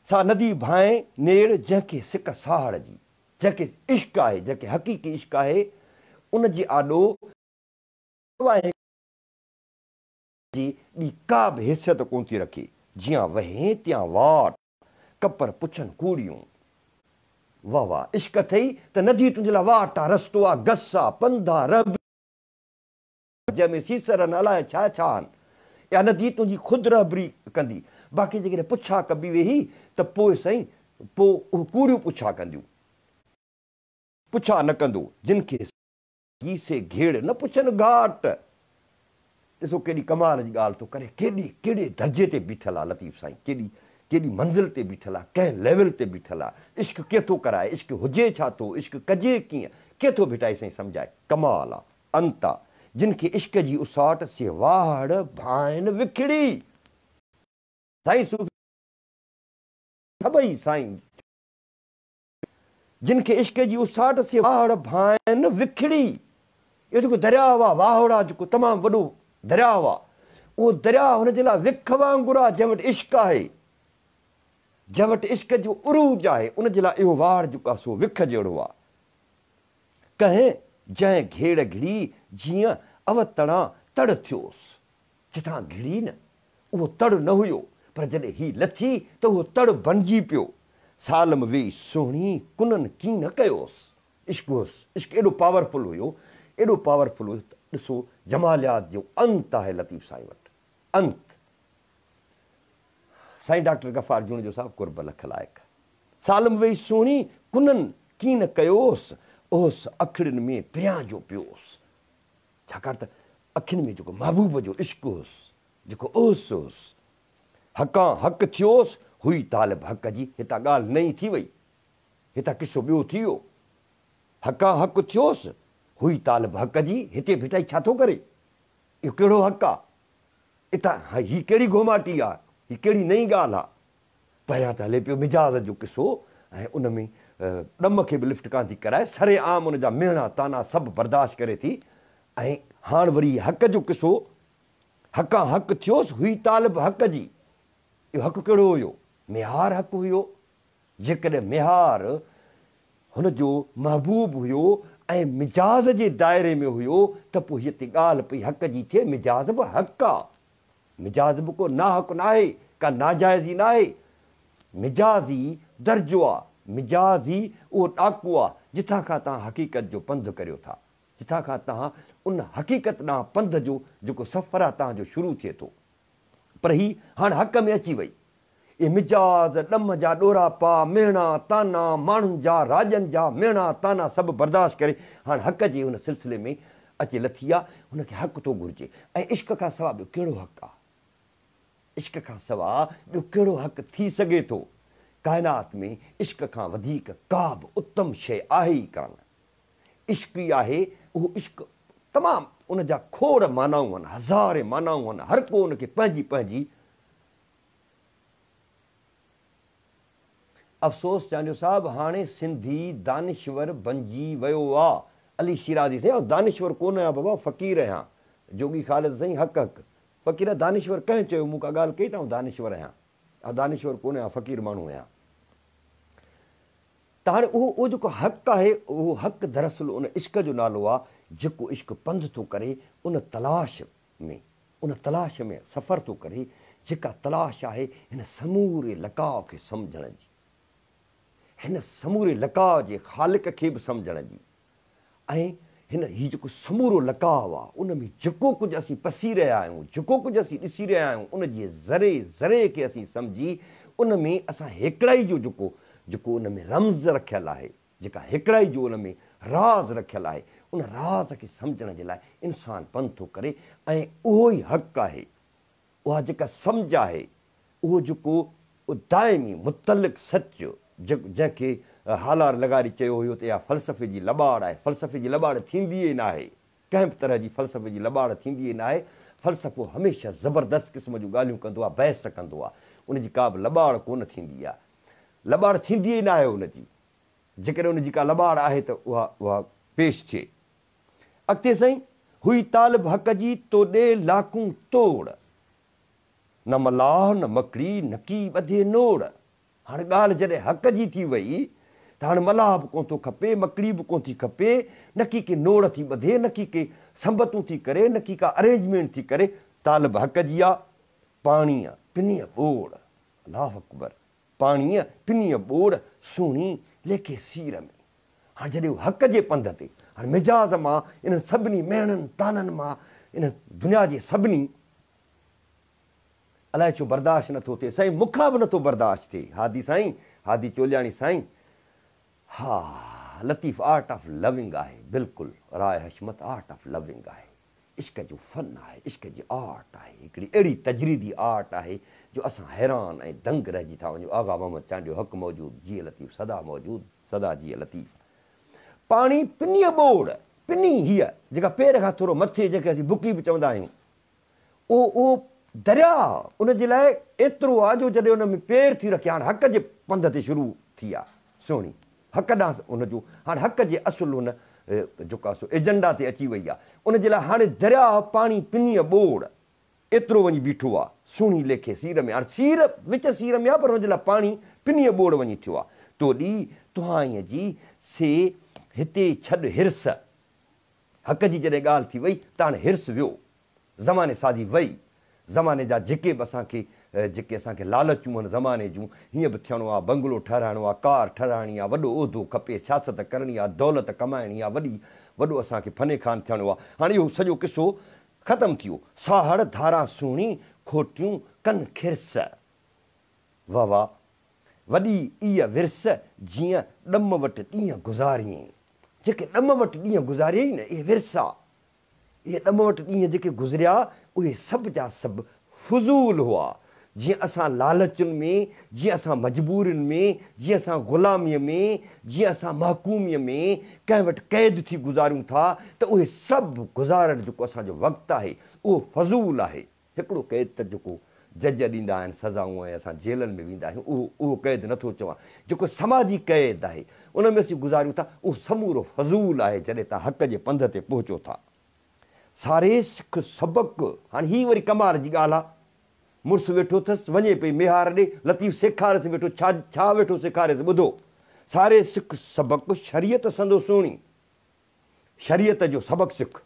سا ندي ڀانئين نيڙ، جنهن کي سڪ ساهڙ جي. جنهن کي عشق آهي، جنهن کي حقيقي عشق آهي، ان جي آڏو جي ٻي ڪا به حيثيت ڪونه ٿي رکي. جيان وهين تيان واٽ، ڪپر پڇن ڪوڙيون. واه واه عشق اٿئي ته ندي تنهنجي لاء واٽ آ، رستو آ، گس آ، پنڌ آ، رهبري آ، جنهن ۾ سيسر آهن، الائي ڇا ڇا آهن. اها ندي تنهنجي خود رهبري ڪندي. باقي جيڪڏهن پڇا ڪبي ويهي ته پوء سائين پوء اهي ڪوڙيون پڇا ڪنديون. پڇا نه ڪندو جن کي جي سي گهيڙ نه پڇن گهاٽ. ڏسو ڪيڏي ڪمال جي ڳالهه ٿو ڪري، ڪيڏي ڪهڙي درجي تي بيٺل آ لطيف سائين، ڪيڏي ڪيڏي منزل تي بيٺل آ، ڪنهن ليول تي بيٺل آ، عشق ڪيئن ٿو ڪرائي، عشق هجي ڇا ٿو، عشق ڪجي ڪيئن، ڪيئن ٿو ڀٽائي سائين سمجهائي، ڪمال آ، انت آ، جن کي عشق جي اساٽ سي واهڙ ڀانئن وکڙي. سائين صوفي سڀئي سائين. جن کي عشق جي اساٽ سي واهڙ ڀانئن وکڙي. اهو جيڪو درياء آ، واهڙ آ، جيڪو تمام وڏو درياء آ، اهو درياء هن جي لاء وک وانگر آ، جنهن وٽ عشق آهي، جنهن وٽ عشق جو عروج آهي، ان جي لاء اهو واهڙ جيڪو آ سو وک جهڙو آ. ڪنهن جنهن گهيڙ گهڙي جيئن اوتڙان تڙ ٿيوس. جتان گهڙي نه، اهو تڙ نه هيو، پر جڏهن هي لٿي ته اهو تڙ بڻجي پيو. سالم ويئي سهڻي ڪنن ڪين نه ڪيوس. عشق هوس، عشق ايڏو پاورفل هيو، ايڏو پاورفل هيو ته ڏسو جماليات جو انت آهي لطيف سائين وٽ، انت. سائين ڊاڪٽر غفار جوڻيجو صاحب قرب لک لائق. سالم ويئي سهڻي ڪنن ڪين ڪيوس، اوس اکڙين ۾ پريان جو پيوس. ڇاڪاڻ ته اکين ۾ جيڪو محبوب جو عشق هوس، جيڪو اوس هوس، حقان حق ٿيوس، هئي طالب حق جي، هتان ڳالهه نئين ٿي وئي، هتان قصو ٻيو ٿي ويو. حقان حق ٿيوس، هئي طالب حق جي، هتي ڀٽائي ڇا ٿو ڪري؟ اهو ڪهڙو حق آ؟ اتان هي ڪهڙي گهوماٽي آ؟ هي ڪهڙي نئين ڳالهه آ؟ پهريان ته هلي پيو مجاز جو قصو ۽ ان ۾ ڏم کي به لفٽ ڪانه ٿي ڪرائي، سر عام ان جا مهڻا طعنا سڀ برداشت ڪري ٿي ۽ هاڻ وري حق جو قصو، حقان حق ٿيوس، هئي طالب حق جي. اهو حق ڪهڙو هيو؟ ميهار حق هيو. جيڪڏهن ميهار هن جو محبوب هيو ۽ مجاز جي دائري ۾ هيو ته پوء هتي ڳالهه پئي حق جي ٿئي، مجاز به حق آ. مجاز به ڪو ناحق ناهي، ڪا ناجائزي ناهي. مجاز ئي درجو آ، مجاز ئي اهو ڏاڪو آ، جتان کان توهان حقيقت جو پنڌ ڪريو ٿا. جتان کان توهان ان حقيقت ڏانهن پنڌ جو جيڪو سفر آ توهان جو شروع ٿئي ٿو. پر هي هاڻ حق ۾ اچي وئي. اهي مجاز، ڏم جا ڏوراپا، مهڻا، طعنا، ماڻهن جا، راڄن جا مهڻا، طعنا سڀ برداشت ڪري هاڻ حق جي ان سلسلي ۾ اچي لٿي آ. هن کي حق ٿو گهرجي. ۽ عشق کان سوا ٻيو ڪهڙو حق آ؟ عشق کان سوا ٻيو ڪهڙو حق ٿي سگهي ٿو؟ ڪائنات ۾ عشق کان وڌيڪ ڪا به اتم شيء آهي ئي ڪانه. عشق ئي آهي، اهو عشق تمام ان جا کوڙ معنائون آهن، هزارين معنائون آهن، هر ڪو ان کي پنهنجي پنهنجي. افسوس چانڊيو صاحب هاڻي سنڌي دانشور بنجي ويو آ. علي شيرازي سائين آئون دانشور ڪونه آهيان بابا فقير آهيان. جوڳي خالد سائين حق حق. فقير دانشور ڪنهن چيو مون ڪا ڳالهه ڪئي ته آئون دانشور آهيان. آئون دانشور ڪونه آهيان فقير ماڻهو آهيان. ته هاڻي اهو اهو جيڪو حق آهي اهو حق دراصل ان عشق جو نالو آ جيڪو عشق پنڌ ٿو ڪري ان تلاش ۾ ان تلاش ۾ سفر ٿو ڪري جيڪا تلاش آهي هن سموري لقاء کي سمجهڻ جي هن سموري لقاء جي خالق کي به سمجهڻ جي ۽ هن هي جيڪو سمورو لقاء آ، ان ۾ جيڪو ڪجهه اسين پسي رهيا آهيون، جيڪو ڪجهه اسين ڏسي رهيا آهيون، ان جي ذري ذري کي اسين سمجهي، ان ۾ اسان هيڪڙائي جو جيڪو جيڪو ان ۾ رمز رکيل آهي، جيڪا هيڪڙائي جو ان ۾ راز رکيل آهي، ان راز کي سمجهڻ جي لاء انسان پنڌ ٿو ڪري ۽ اهو ئي حق آهي. اها جيڪا سمجهه آهي، اهو جيڪو دائمي مطلق سچ، جنهن کي هالار لغاري چيو هيو ته اها فلسفي جي لٻاڙ آهي، فلسفي جي لٻاڙ ٿيندي ئي ناهي، ڪنهن به طرح جي فلسفي جي لٻاڙ ٿيندي ئي ناهي، فلسفو هميشه زبردست قسم جون ڳالهيون ڪندو آهي، بحث ڪندو آهي، ان جي ڪا به لٻاڙ ڪونه ٿيندي آهي، لٻاڙ ٿيندي ئي ناهي ان جي، جيڪڏهن ان جي ڪا لٻاڙ آهي ته اها اها پيش ٿئي. اڳتي سائين، هئي طالب حق جي تو ڏي لاڪون توڙ. نه ملاح نه مڪڙي نڪي ٻڌي نوڙ. هاڻ ڳالهه جڏهن حق جي ٿي وئي ته هاڻ ملاح به ڪونه ٿو کپي، مڪڙي به ڪونه ٿي کپي، نڪي ڪي نوڙ ٿي ٻڌي، نڪي ڪي سنبتون ٿي ڪري، نڪي ڪا ارينجمينٽ ٿي ڪري، طالب حق جي آ، پاڻيء پنيء ٻوڙ. الله اڪبر! پاڻيء پنيء ٻوڙ، سهڻي ليکي سير ۾. هاڻ جڏهن هو حق جي پنڌ تي، هاڻ مجاز مان، انهن سڀني مهڻن طعنن مان، انهن دنيا جي سڀني، الائي ڇو برداشت نه ٿو ٿئي، سائين مون کان به نه ٿو برداشت ٿئي، هادي سائين، هادي چولياڻي سائين، ها لطيف آرٽ آف لونگ آهي، بلڪل راء حشمت آرٽ آف لونگ آهي. عشق جو فن آهي، عشق جي آرٽ آهي، هڪڙي اهڙي تجريدي آرٽ آهي جو اسان حيران ۽ دنگ رهجي ٿا وڃون، آغا محمد چانڊيو حق موجود، جيئي لطيف سدا موجود، سدا جيئي لطيف. پاڻي پنيء ٻوڙ، پني هيء جيڪا پير کان ٿورو مٿي جنهن کي اسين بڪي به چوندا آهيون، اهو اهو درياهه ان جي لاء ايترو آ جو جڏهن ان ۾ پير ٿي رکي هاڻ حق جي پنڌ تي شروع ٿي آ سهڻي حق ڏانهن ان جو هاڻ حق جي اصل ان جيڪو آ سو ايجنڊا تي اچي وئي آ ان جي لاء هاڻي درياهه پاڻي پنيء ٻوڙ ايترو وڃي بيٺو آ سهڻي ليکي سير ۾ هاڻ سير وچ سير ۾ آ پر ان جي لاء پاڻي پنيء ٻوڙ وڃي ٿيو آ تو ڏي تهائين جي سي هتي ڇڏ حرص حق جي جڏهن ڳالهه ٿي وئي ته هاڻي حرص ويو، زماني سازي وئي، زماني جا جيڪي به اسان کي جيڪي اسان کي لالچون هن زماني جون، هيئن به ٿيڻو آ، بنگلو ٺهرائڻو آ، ڪار ٺهرائڻي آ، وڏو عهدو کپي، سياست ڪرڻي آ، دولت ڪمائڻي آ، وڏي وڏو اسان کي فني خان ٿيڻو آ، هاڻي اهو سڄو قصو ختم ٿي ويو. ساهڙ ڌاران سهڻي، کوٽيون ڪن خرس. واه واه. وڏي ايء ورس، جيئن ڏم وٽ ڏينهن گذاريئين. جيڪي ڏم وٽ ڏينهن گذاريئي نه، اهي ورثا. اهي ڏم وٽ ڏينهن جيڪي گذريا، اهي سڀ جا سڀ فضول هئا. جيئن اسان لالچن ۾، جيئن اسان مجبورين ۾، جيئن اسان غلاميء ۾، جيئن اسان محڪوميء ۾، ڪنهن وٽ قيد ٿي گذاريون ٿا ته اهي سڀ گذارڻ جيڪو اسان جو وقت آهي، اهو فضول آهي. هڪڙو قيد ته جيڪو جج ڏيندا آهن سزائون ۽ اسان جيلن ۾ ويندا آهيون اهو اهو قيد نه ٿو چوان جيڪو سماجي قيد آهي ان ۾ اسين گذاريون ٿا اهو سمورو فضول آهي جڏهن توهان حق جي پنڌ تي پهچو ٿا. ساري سک سبق، هاڻي هي وري ڪمال جي ڳالهه آ. مڙس ويٺو اٿس، وڃي پئي ميهار ڏي، لطيف سيکاريس ويٺو، ڇا ڇا ويٺو سيکاريس، ٻڌو، ساري سک سبق، شريعت سندو سهڻي، شريعت جو سبق سک.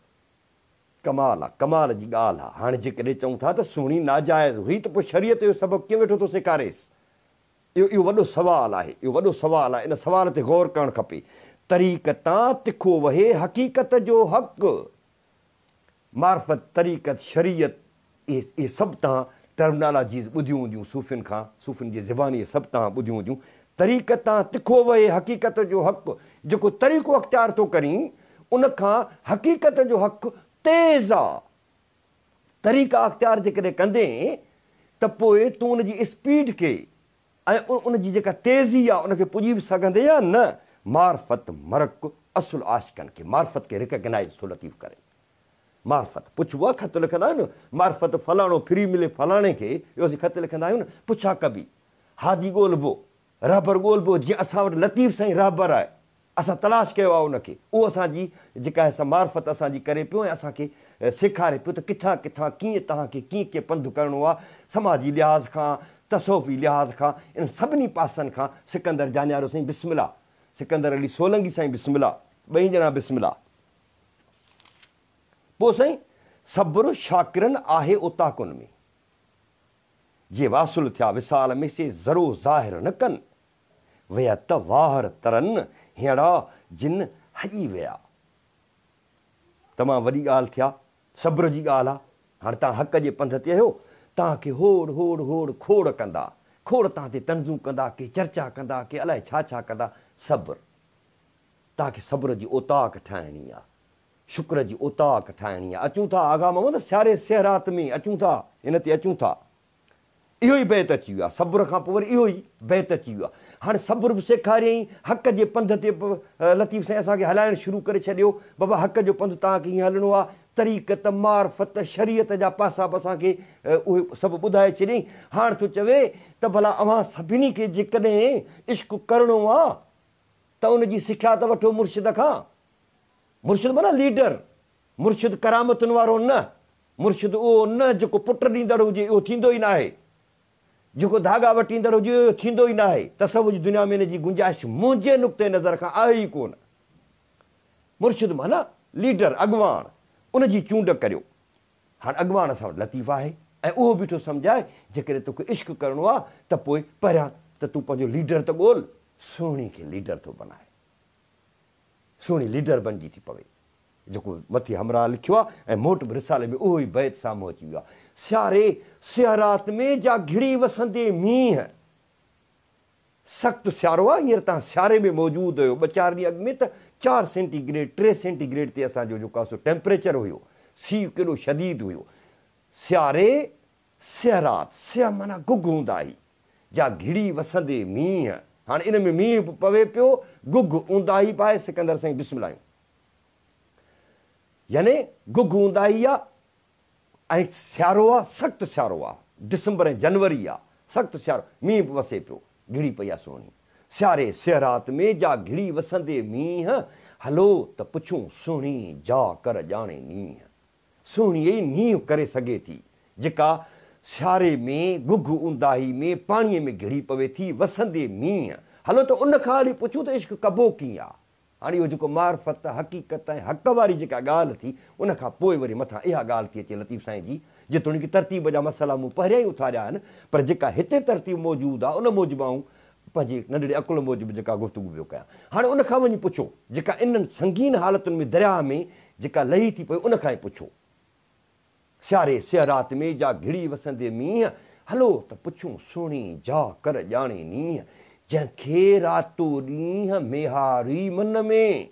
ڪمال آ، ڪمال جي ڳالهه آ. هاڻي جيڪڏهن چئون ٿا ته سهڻي ناجائز هئي ته پوء شريعت جو سبق ڪيئن ويٺو ٿو سيکاريس؟ اهو اهو وڏو سوال آهي، اهو وڏو سوال آهي، ان سوال تي غور ڪرڻ کپي. طريق تان تکو وهي حقيقت جو حق. معرفت، طريقت، شريعت اهي اهي سڀ توهان ٽرمنالاجيز ٻڌيون هونديون صوفين کان، صوفين جي زباني اهي سڀ توهان ٻڌيون هونديون. طريق تان تکو وهي حقيقت جو حق، جيڪو طريقو اختيار ٿو ڪرين، ان کان حقيقت جو حق تيز آ. طريقا اختيار جيڪڏهن ڪندين ته پوء تون ان جي اسپيڊ کي ۽ ان جي جيڪا تيزي آ ان کي پڄي به سگهندين يا نه؟ معرفت مرڪ اصل عاشقن کي معرفت کي ريڪگنائيز ٿو لطيف ڪري. معرفت پڇبو آ خط لکندا آهيون نه معرفت فلاڻو ڦري ملي فلاڻي کي اهو اسين خط لکندا آهيون نه پڇا ڪبي هادي ڳولبو رهبر ڳولبو جيئن اسان وٽ لطيف سائين رهبر آهي اسان تلاش ڪيو آهي ان کي، اهو اسان جي جيڪا آهي سا معرفت اسان جي ڪري پيو ۽ اسان کي سيکاري پيو ته ڪٿان ڪٿان ڪيئن توهان کي ڪيئن ڪيئن پنڌ ڪرڻو آهي، سماجي لحاظ کان، تصوفي لحاظ کان، انهن سڀني پاسن کان سڪندر جانيارو سائين بسم الله، سڪندر علي سولنگي سائين بسم الله، ٻئي ڄڻا بسم الله. پوء سائين صبر شاڪرن آهي اوطاقن ۾، جي واصل ٿيا وصال ۾ سي ذرو ظاهر نه ڪن. ويا ته واهر ترن، هينئڙا جن هڄي ويا. تمام وڏي ڳالهه ٿيا، صبر جي ڳالهه آ. هاڻ توهان حق جي پنڌ تي آهيو، توهان کي هوڙ هوڙ هوڙ کوڙ ڪندا، کوڙ توهان تي طنزون ڪندا، ڪي چرچا ڪندا، ڪي الائي ڇا ڇا ڪندا. صبر، توهان کي صبر جي اوطاق ٺاهڻي آ، شڪر جي اوطاق ٺاهڻي آ. اچون ٿا آغا محمد سياري سهرات ۾ اچون ٿا، هن تي اچون ٿا. اهو ئي بيت اچي ويو آهي. صبر کان پوء وري اهو ئي بيت اچي ويو آهي. هاڻي صبر به سيکاريائين، حق جي پنڌ تي به لطيف سائين اسان کي هلائڻ شروع ڪري ڇڏيو. بابا حق جو پنڌ توهان کي هيئن هلڻو آهي. طريقت، معرفت، شريعت جا پاسا به اسان کي اهي سڀ ٻڌائي ڇڏيائين. هاڻ ٿو چوي ته ڀلا اوهان سڀني کي جيڪڏهن عشق ڪرڻو آهي ته ان جي سکيا ته وٺو مرشد کان. مرشد معنيٰ ليڊر. مرشد ڪرامتن وارو نه. مرشد اهو نه جيڪو پٽ ڏيندڙ هجي، اهو ٿيندو ئي ناهي. جيڪو ڌاڳا وٽيندڙ هجي، اهو ٿيندو ئي ناهي. تصوف جي دنيا ۾ ان جي گنجائش منهنجي نقطه نظر کان آهي ئي ڪونه. مرشد معنيٰ ليڊر، اڳواڻ، ان جي چونڊ ڪريو. هاڻ اڳواڻ اسان وٽ لطيف آهي ۽ اهو بيٺو سمجهائي، جيڪڏهن توکي عشق ڪرڻو آهي ته پوء پهريان ته تون پنهنجو ليڊر ته ڳول. سهڻي کي ليڊر ٿو بنائي. سهڻي ليڊر بنجي ٿي پوي. جيڪو مٿي همراهه لکيو آهي ۽ موٽ به رسالي ۾ اهو ئي بيت سامهون اچي ويو آهي. سياري سيارات ۾ جا گهڙي وسندي مينهن. سخت سيارو آهي هينئر توهان سياري ۾ موجود آهيو ٻه چار ڏينهن اڳ ۾ ته چار سينٽي گريڊ ٽي سينٽي گريڊ تي اسان جو جيڪو آهي سو ٽيمپريچر هيو سيء ڪيڏو شديد هيو سياري سيارات سيء معنيٰ گگ اونداهي جا گهڙي وسندي مينهن هاڻي ان ۾ مينهن به پوي پيو گگ اونداهي به آهي سڪندر سائين بسم الله آهيون. يعني گگهه اونداهي آ ۽ سيارو آ، سخت سيارو آ، ڊسمبر ۽ جنوري آ، سخت سيارو، مينهن به وسي پيو، گهڙي پئي آ سهڻي. سياري سيرات ۾ جا گهڙي وسندي مينهن، هلو ته پڇون سهڻي جا ڪر ڄاڻي نينهن. سهڻي ئي نينهن ڪري سگهي ٿي، جيڪا سياري ۾ گگهه اونداهي ۾ پاڻيء ۾ گهڙي پوي ٿي، وسندي مينهن. هلو ته ان کان هلي پڇون ته عشق ڪبو ڪيئن آ؟ هاڻي اهو جيڪو معرفت، حقيقت ۽ حق واري جيڪا ڳالهه ٿي، ان کان پوء وري مٿان اها ڳالهه ٿي اچي لطيف سائين جي، جيتوڻيڪ ترتيب جا مسئلا مون پهريان ئي اٿاريا آهن، پر جيڪا هتي ترتيب موجود آهي، ان موجب آئون پنهنجي ننڍڙي عقل موجب جيڪا گفتگو پيو ڪيان. هاڻي ان کان وڃي پڇو، جيڪا انهن سنگين حالتن ۾ درياهه ۾ جيڪا لهي ٿي پئي، ان کان ئي پڇو. سياري سيرات ۾ جا گهڙي وسندي مينهن، هلو ته پڇون سهڻي جا ڪر ڄاڻي نينهن، جنهن کي راتو ڏينهن ميهاري من ۾.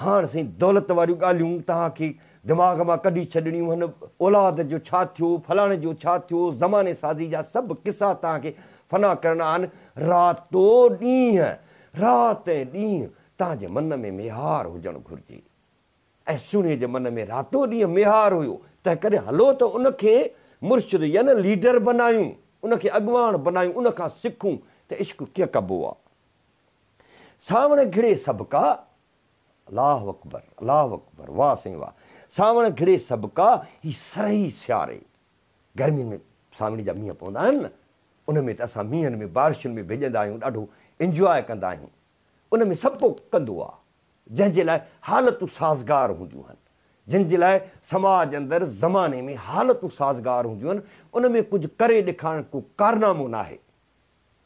هاڻ سائين دولت واريون ڳالهيون توهان کي دماغ مان ڪڍي ڇڏڻيون هن، اولاد جو ڇا ٿيو، فلاڻي جو ڇا ٿيو، زماني سازي جا سڀ قصا توهان کي فنا ڪرڻا آهن، راتو ڏينهن، رات ۽ ڏينهن توهان جي من ۾ ميهار هجڻ گهرجي. ۽ سهڻي جي من ۾ راتو ڏينهن ميهار هيو، تنهنڪري هلو ته ان کي مرشد يعني ليڊر بنايون، ان کي اڳواڻ بنايون، ان کان سکون ته عشق ڪيئن ڪبو آ. سانوڻ گهڙي سڀڪا، الله اڪبر، الله اڪبر، واهه سائين واهه، سانوڻ گهڙي سڀڪا، هي سرهي سياري. گرمين ۾ سانوڻي جا مينهن پوندا آهن نه، ان ۾ ته اسان مينهن ۾ بارشن ۾ ڀيڄندا آهيون، ڏاڍو انجواء ڪندا آهيون. ان ۾ سڀ ڪو ڪندو آ، جنهن جي لاء حالتون سازگار هونديون آهن. جن جي لاء سماج اندر زماني ۾ حالتون سازگار هونديون آهن، ان ۾ ڪجهه ڪري ڏيکارڻ ڪو ڪارنامو ناهي،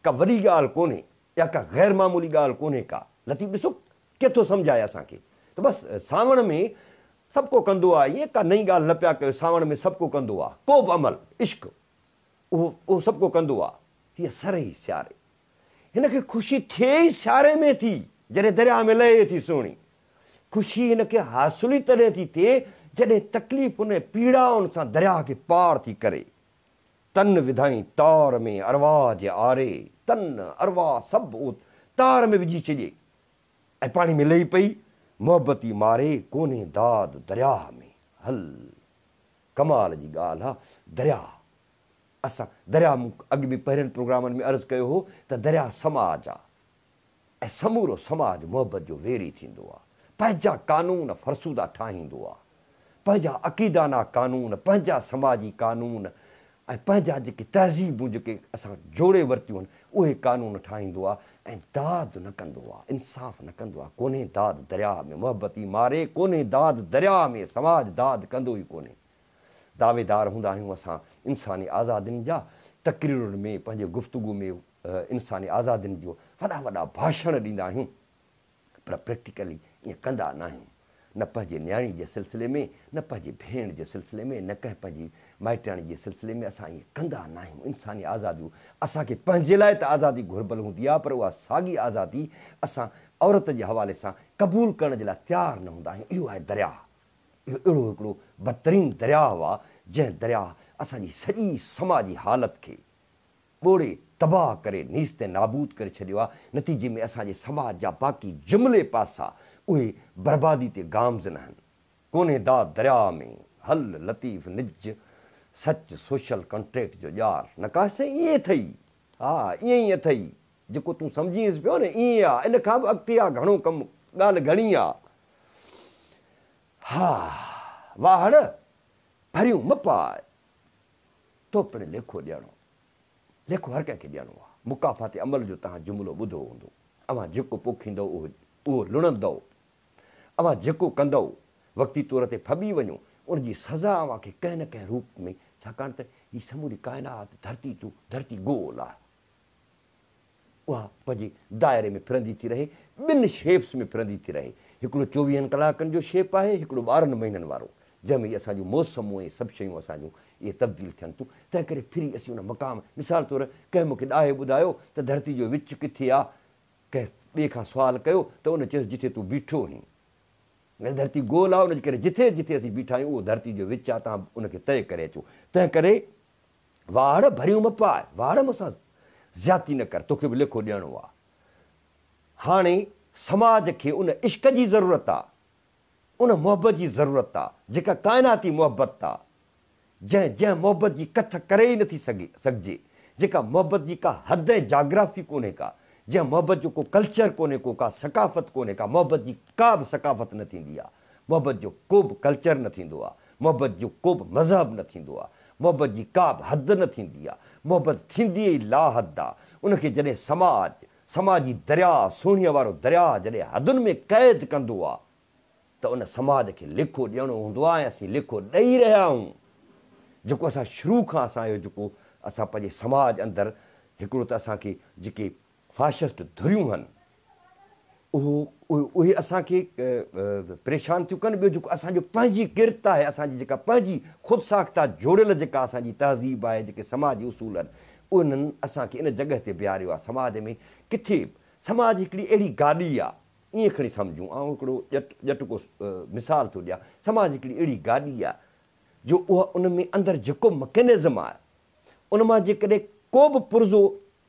ڪا وڏي ڳالهه ڪونهي يا ڪا غير معمولي ڳالهه ڪونهي ڪا. لطيف ڏسو ڪيئن ٿو سمجهائي اسان کي ته بس سانوڻ ۾ سڀ ڪو ڪندو آ، ائين ڪا نئين ڳالهه نه پيا ڪيو، سانوڻ ۾ سڀ ڪو ڪندو آ، ڪو به عمل، عشق، اهو اهو سڀ ڪو ڪندو آ، هيء سرهي سياري. هن کي خوشي ٿئي ئي سياري ۾ ٿي، جڏهن درياهه ۾ لهي ٿي سهڻي. خوشي هن کي حاصل ئي تڏهن ٿي ٿئي، جڏهن تڪليفن ۽ پيڙائن سان درياهه کي پار ٿي ڪري. تن وڌائين تار ۾ ارواح جي آري، تن، ارواح سڀ اهو تار ۾ وجهي ڇڏيئي ۽ پاڻي ۾ لهي پئي، محبتي ماري ڪونهي داد درياهه ۾. هل! ڪمال جي ڳالهه آ، درياهه. اسان درياء مون اڳ به پهرين پروگرامن ۾ عرض ڪيو هو ته درياء سماج آ ۽ سمورو سماج محبت جو ويري ٿيندو آ. پنهنجا قانون فرسودا ٺاهيندو آ. پنهنجا عقيدانا قانون، پنهنجا سماجي قانون ۽ پنهنجا جيڪي تهذيبون جيڪي اسان جوڙي ورتيون آهن اهي قانون ٺاهيندو آ ۽ داد نه ڪندو آ، انصاف نه ڪندو آ. ڪونهي داد درياء ۾ محبتي ماري، ڪونهي داد درياء ۾ سماج داد ڪندو ئي ڪونهي. دعويدار هوندا آهيون اسان انساني آزادين جا، تقريرن ۾ پنهنجي گفتگو ۾ انساني آزادين جو وڏا وڏا ڀاشڻ ڏيندا آهيون پر پريڪٽيڪلي ائين ڪندا ناهيون نه پنهنجي نياڻي جي سلسلي ۾ نه پنهنجي ڀيڻ جي سلسلي ۾ نه ڪنهن پنهنجي مائٽياڻي جي سلسلي ۾ اسان ائين ڪندا ناهيون انساني آزاديون اسان کي پنهنجي لاء ته آزادي گهربل هوندي آهي پر اها ساڳي آزادي اسان عورت جي حوالي سان قبول ڪرڻ جي لاء تيار نه هوندا آهيون اهو آهي درياهه. اهو اهڙو هڪڙو بدترين درياهه آ، جنهن درياهه اسان جي سڄي سماجي حالت کي ٻوڙي تباهه ڪري نيست ۽ نابود ڪري ڇڏيو آ، نتيجي ۾ اسان جي سماج جا باقي جملي پاسا اهي بربادي تي گامزن آهن. ڪونهي داد درياهه ۾، هل لطيف نج سچ سوشل ڪانٽريڪٽ جو ڄار نه ڪا سائين ائين اٿئي، ها ائين ئي اٿئي، جيڪو تون سمجهينس پيو نه ائين آ، ان کان به اڳتي آ گهڻو ڪم، ڳالهه گهڻي آ. ها واهڙ ڀريون م پاء، تو پڻ ليکو ڏيڻو. ليکو هر ڪنهن کي ڏيڻو آ. مڪافات عمل جو توهان جملو ٻڌو هوندو. اوهان جيڪو پوکيندؤ اهو اهو لڻندؤ. اوهان جيڪو ڪندؤ، وقتي طور تي ڦٻي وڃو، ان جي سزا اوهان کي ڪنهن نه ڪنهن روپ ۾، ڇاڪاڻ ته هي سموري ڪائنات ڌرتي جو ڌرتي گول آهي. اها پنهنجي دائري ۾ ڦرندي ٿي رهي، ٻن شيپس ۾ ڦرندي ٿي رهي، هڪڙو چوويهن ڪلاڪن جو شيپ آهي، هڪڙو 12 مهينن وارو، جنهن ۾ هي اسان جون موسمون ۽ سڀ شيون اسان جون اهي تبديل ٿين ٿيون، تنهن ڪري ڦري اسين ان مقام، مثال طور ڪنهن مون کي ڏاهي ٻڌايو ته ڌرتي جو وچ ڪٿي آ؟ ڪنهن ٻئي کان سوال ڪيو ته ان چيس جٿي تون بيٺو هين. يعني ڌرتي گول آ، ان جي ڪري جٿي جٿي اسين بيٺا آهيون اهو ڌرتي جو وچ آ، توهان ان کي طئي ڪري اچو. تنهن ڪري واڙ ڀريون م پاء، واڙ مون سان زيادتي نه ڪر، توکي به ليکو ڏيڻو آ. هاڻي سماج کي ان عشق جي ضرورت آ، ان محبت جي ضرورت آ، جيڪا ڪائناتي محبت آ، جنهن جنهن محبت جي ڪٿ ڪري ئي نٿي سگهي سگهجي، جيڪا محبت جي ڪا حد ۽ جاگرافي ڪونهي ڪا، جنهن محبت جو ڪو ڪلچر ڪونهي ڪو، ڪا ثقافت ڪونهي ڪا، محبت جي ڪا به ثقافت نه ٿيندي آ، محبت جو ڪو به ڪلچر نه ٿيندو آ، محبت جو ڪو به مذهب نه ٿيندو آ، محبت جي ڪا به حد نه ٿيندي آ، محبت ٿيندي ئي لاحد آ، ان کي جڏهن سماج، سماجي درياء، سهڻيء وارو درياء جڏهن حدن ۾ قيد ڪندو آ ته ان سماج کي ليکو ڏيڻو هوندو آ ۽ اسين ليکو ڏئي رهيا آهيون، جيڪو اسان شروع کان اسان اهو جيڪو اسان پنهنجي سماج اندر هڪڙو ته اسان کي جيڪي فاشسٽ ڌريون هن اهو اهي اسان کي پريشان ٿيون ڪن، ٻيو جيڪو اسان جو پنهنجي ڪرت آهي، اسان جي جيڪا پنهنجي خود ساخته جوڙيل جيڪا اسان جي تهذيب آهي، جيڪي سماجي اصول آهن، انهن اسان کي ان جڳهه تي بيهاريو آهي. سماج ۾ ڪٿي به سماج هڪڙي اهڙي گاڏي آهي، ائين کڻي سمجهون، آئون هڪڙو ڄٽ ڄٽڪو مثال ٿو ڏيان، سماج هڪڙي اهڙي گاڏي آهي جو اها ان ۾ اندر جيڪو مڪينزم آهي، ان مان جيڪڏهن ڪو به پرزو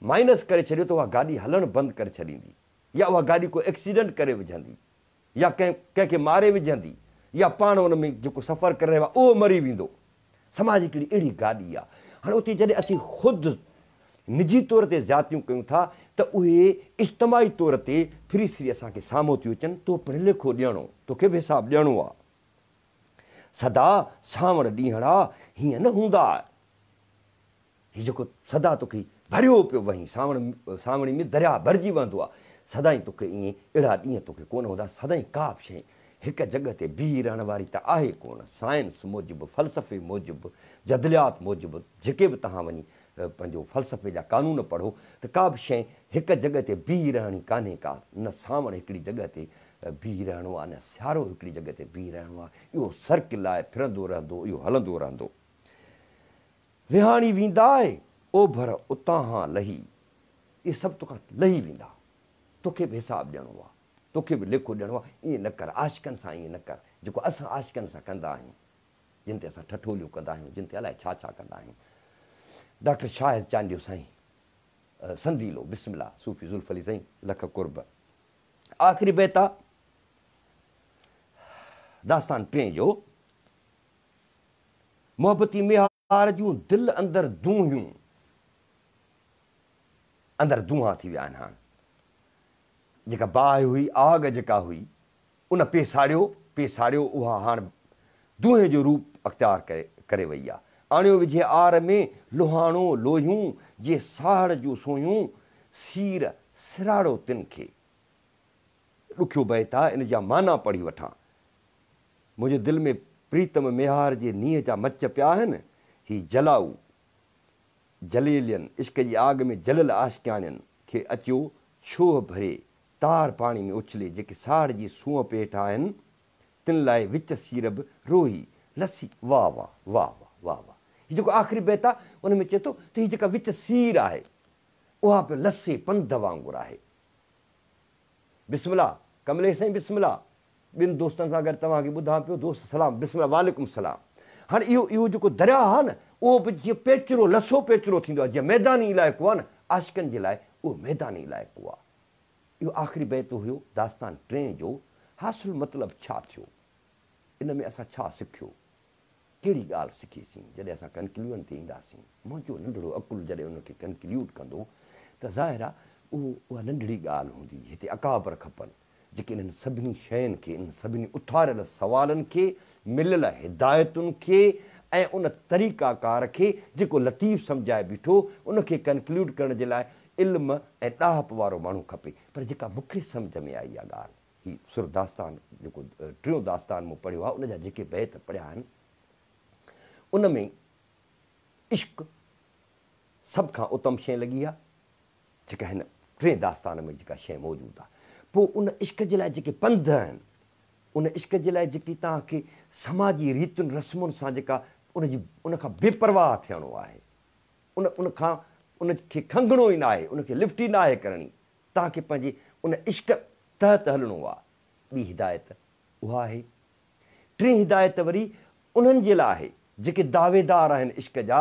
مائنس ڪري ڇڏيو ته اها گاڏي هلڻ بند ڪري ڇڏيندي يا اها گاڏي ڪو ايڪسيڊنٽ ڪري وجهندي يا ڪنهن ڪنهن کي ماري وجهندي يا پاڻ ان ۾ جيڪو سفر ڪري رهيو آهي اهو مري ويندو. سماج هڪڙي اهڙي گاڏي آهي. هاڻي اتي جڏهن اسين خود نجي طور تي زيادتيون ڪيون ٿا ته اهي اجتماعي طور تي ڦري سري اسان کي سامهون ٿيون اچن، تو پڻ ليکو ڏيڻو، توکي به حساب ڏيڻو آهي. سدا سانوڻ ڏينهڙا هيئن نه هوندا. هي جيڪو سدا توکي ڀريو پيو وهين، سانوڻ سانوڻي ۾ درياء ڀرجي وهندو آ، سدائين توکي ائين اهڙا ڏينهن توکي ڪونه هوندا، سدائين ڪا به شيء هڪ جڳهه تي بيهي رهڻ واري ته آهي ڪونه، سائنس موجب، فلسفي موجب، جدليات موجب جيڪي به توهان وڃي پنهنجو فلسفي جا قانون پڙهو ته ڪا به شيء هڪ جڳهه تي بيهي رهڻي ڪانهي ڪا، نه سانوڻ هڪڙي جڳهه تي بيهي رهڻو آ نه سيارو هڪڙي جڳهه تي بيهي رهڻو آ، اهو سرڪل آهي، ڦرندو رهندو، اهو هلندو رهندو. وهاڻي وينداء اوڀر اتاهان لهي. اهي سڀ توکان لهي ويندا. توکي به حساب ڏيڻو آ. توکي به ليکو ڏيڻو آ. ائين نه ڪر. عاشقن سان ائين نه ڪر. جيڪو اسان عاشقن سان ڪندا آهيون. جن تي اسان ٺٺوليون ڪندا آهيون. جن تي الائي ڇا ڇا ڪندا آهيون. ڊاڪٽر شاهد چانڊيو سائين سنديلو بسم الله صوفي زلف علي سائين لک قرب. آخري بيت آ داستان ٽئين جو. محبتي ميهار جون دل اندر دونهيون اندر دونهان ٿي ويا آهن هاڻ جيڪا باهه هئي آگ جيڪا هئي ان پي ساڙيو پي ساڙيو اها هاڻ دونهين جو روپ اختيار ڪري ڪري وئي آ آڻيو وجهي آر ۾ لوهاڻو لوهيون جي ساهڙ جون سوهيون سير سراڙو تن کي. ڏکيو بيت آ ان جا معنيٰ پڙهي وٺان. منهنجي دل ۾ پريتم ميهار جي نينهن جا مچ پيا آهن، هي جلائو جليلين، عشق جي آڳ ۾ جليل عاشقياڻين کي اچيو ڇوهه ڀري، تار پاڻي ۾ اڇلي، جيڪي ساڙ جي سونهپ هيٺ آهن، تن لاء وچ سير به روهي، لسي. واه واه واه واه واه واه هي جيڪو آخري بيت آ، ان ۾ چئي ٿو ته هي جيڪا وچ سير آهي، اها به لسي پنڌ وانگر آهي. بسم الله ڪمليش سائين بسم الله ٻن دوستن سان گڏ توهان کي ٻڌان پيو دوست سلام بسم الله وعليڪم السلام هاڻي اهو اهو جيڪو درياهه آهي نه اهو به جيئن پيچرو لسو پيچرو ٿيندو آهي جيئن ميداني علائقو آهي نه عاشقن جي لاء اهو ميداني علائقو آهي اهو آخري بيت هيو داستان ٽئين جو حاصل مطلب ڇا ٿيو ان ۾ اسان ڇا سکيو ڪهڙي ڳالهه سکي سين، جڏهن اسان ڪنڪليوئن تي اينداسين، منهنجو ننڍڙو عقل جڏهن ان کي ڪنڪليوڊ ڪندو ته ظاهر آ اهو اها ننڍڙي ڳالهه هوندي، هتي اڪابر کپن، جيڪي انهن سڀني شين کي، انهن سڀني اٿاريل سوالن کي، مليل هدايتن کي ۽ ان طريقه ڪار کي جيڪو لطيف سمجهائي بيٺو، ان کي ڪنڪليوڊ ڪرڻ جي لاء علم ۽ ڏاهپ وارو ماڻهو کپي، پر جيڪا مون کي سمجهه ۾ آئي اها ڳالهه. هي سر داستان جيڪو ٽيون داستان مون پڙهيو آهي ان جا جيڪي بيت پڙهيا آهن ان ۾ عشق سڀ کان اتم شيء لڳي آهي جيڪا هن ٽئين داستان ۾ جيڪا شيء موجود آهي پوء ان عشق جي لاء جيڪي پنڌ آهن ان عشق جي لاء جيڪي توهان کي سماجي ريتن رسمن سان جيڪا ان جي ان کان بي پرواهه ٿيڻو آهي ان ان کان ان کي کنگهڻو ئي ناهي ان کي لفٽ ئي ناهي ڪرڻي توهان کي پنهنجي ان عشق تحت هلڻو آ. ٻي هدايت اها آهي. ٽين هدايت وري انهن جي لاء آهي جيڪي دعويدار آهن عشق جا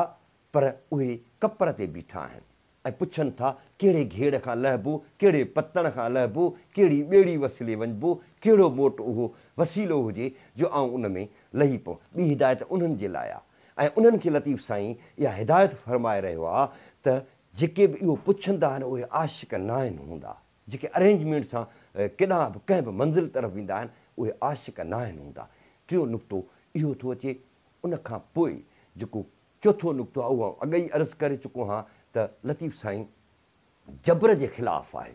پر اهي ڪپر تي بيٺا آهن ۽ پڇن ٿا ڪهڙي گهيڙ کان لهبو، ڪهڙي پتڻ کان لهبو، ڪهڙي ٻيڙي وسيلي وڃبو، ڪهڙو موٽ اهو وسيلو هجي جو آئون ان ۾ لهي پوان. ٻي هدايت انهن جي لاء آ ۽ انهن کي لطيف سائين اها هدايت فرمائي رهيو آ ته جيڪي به اهو پڇندا آهن اهي عاشق ناهن هوندا. جيڪي ارينجمينٽ سان ڪيڏانهن به ڪنهن به منزل طرف ويندا آهن اهي عاشق ناهن هوندا. ٽيون نقطو اهو ٿو اچي. ان کان پوء جيڪو چوٿون نقطو آهي اهو آئون اڳ ئي عرض ڪري چڪو هان ته لطيف سائين جبر جي خلاف آهي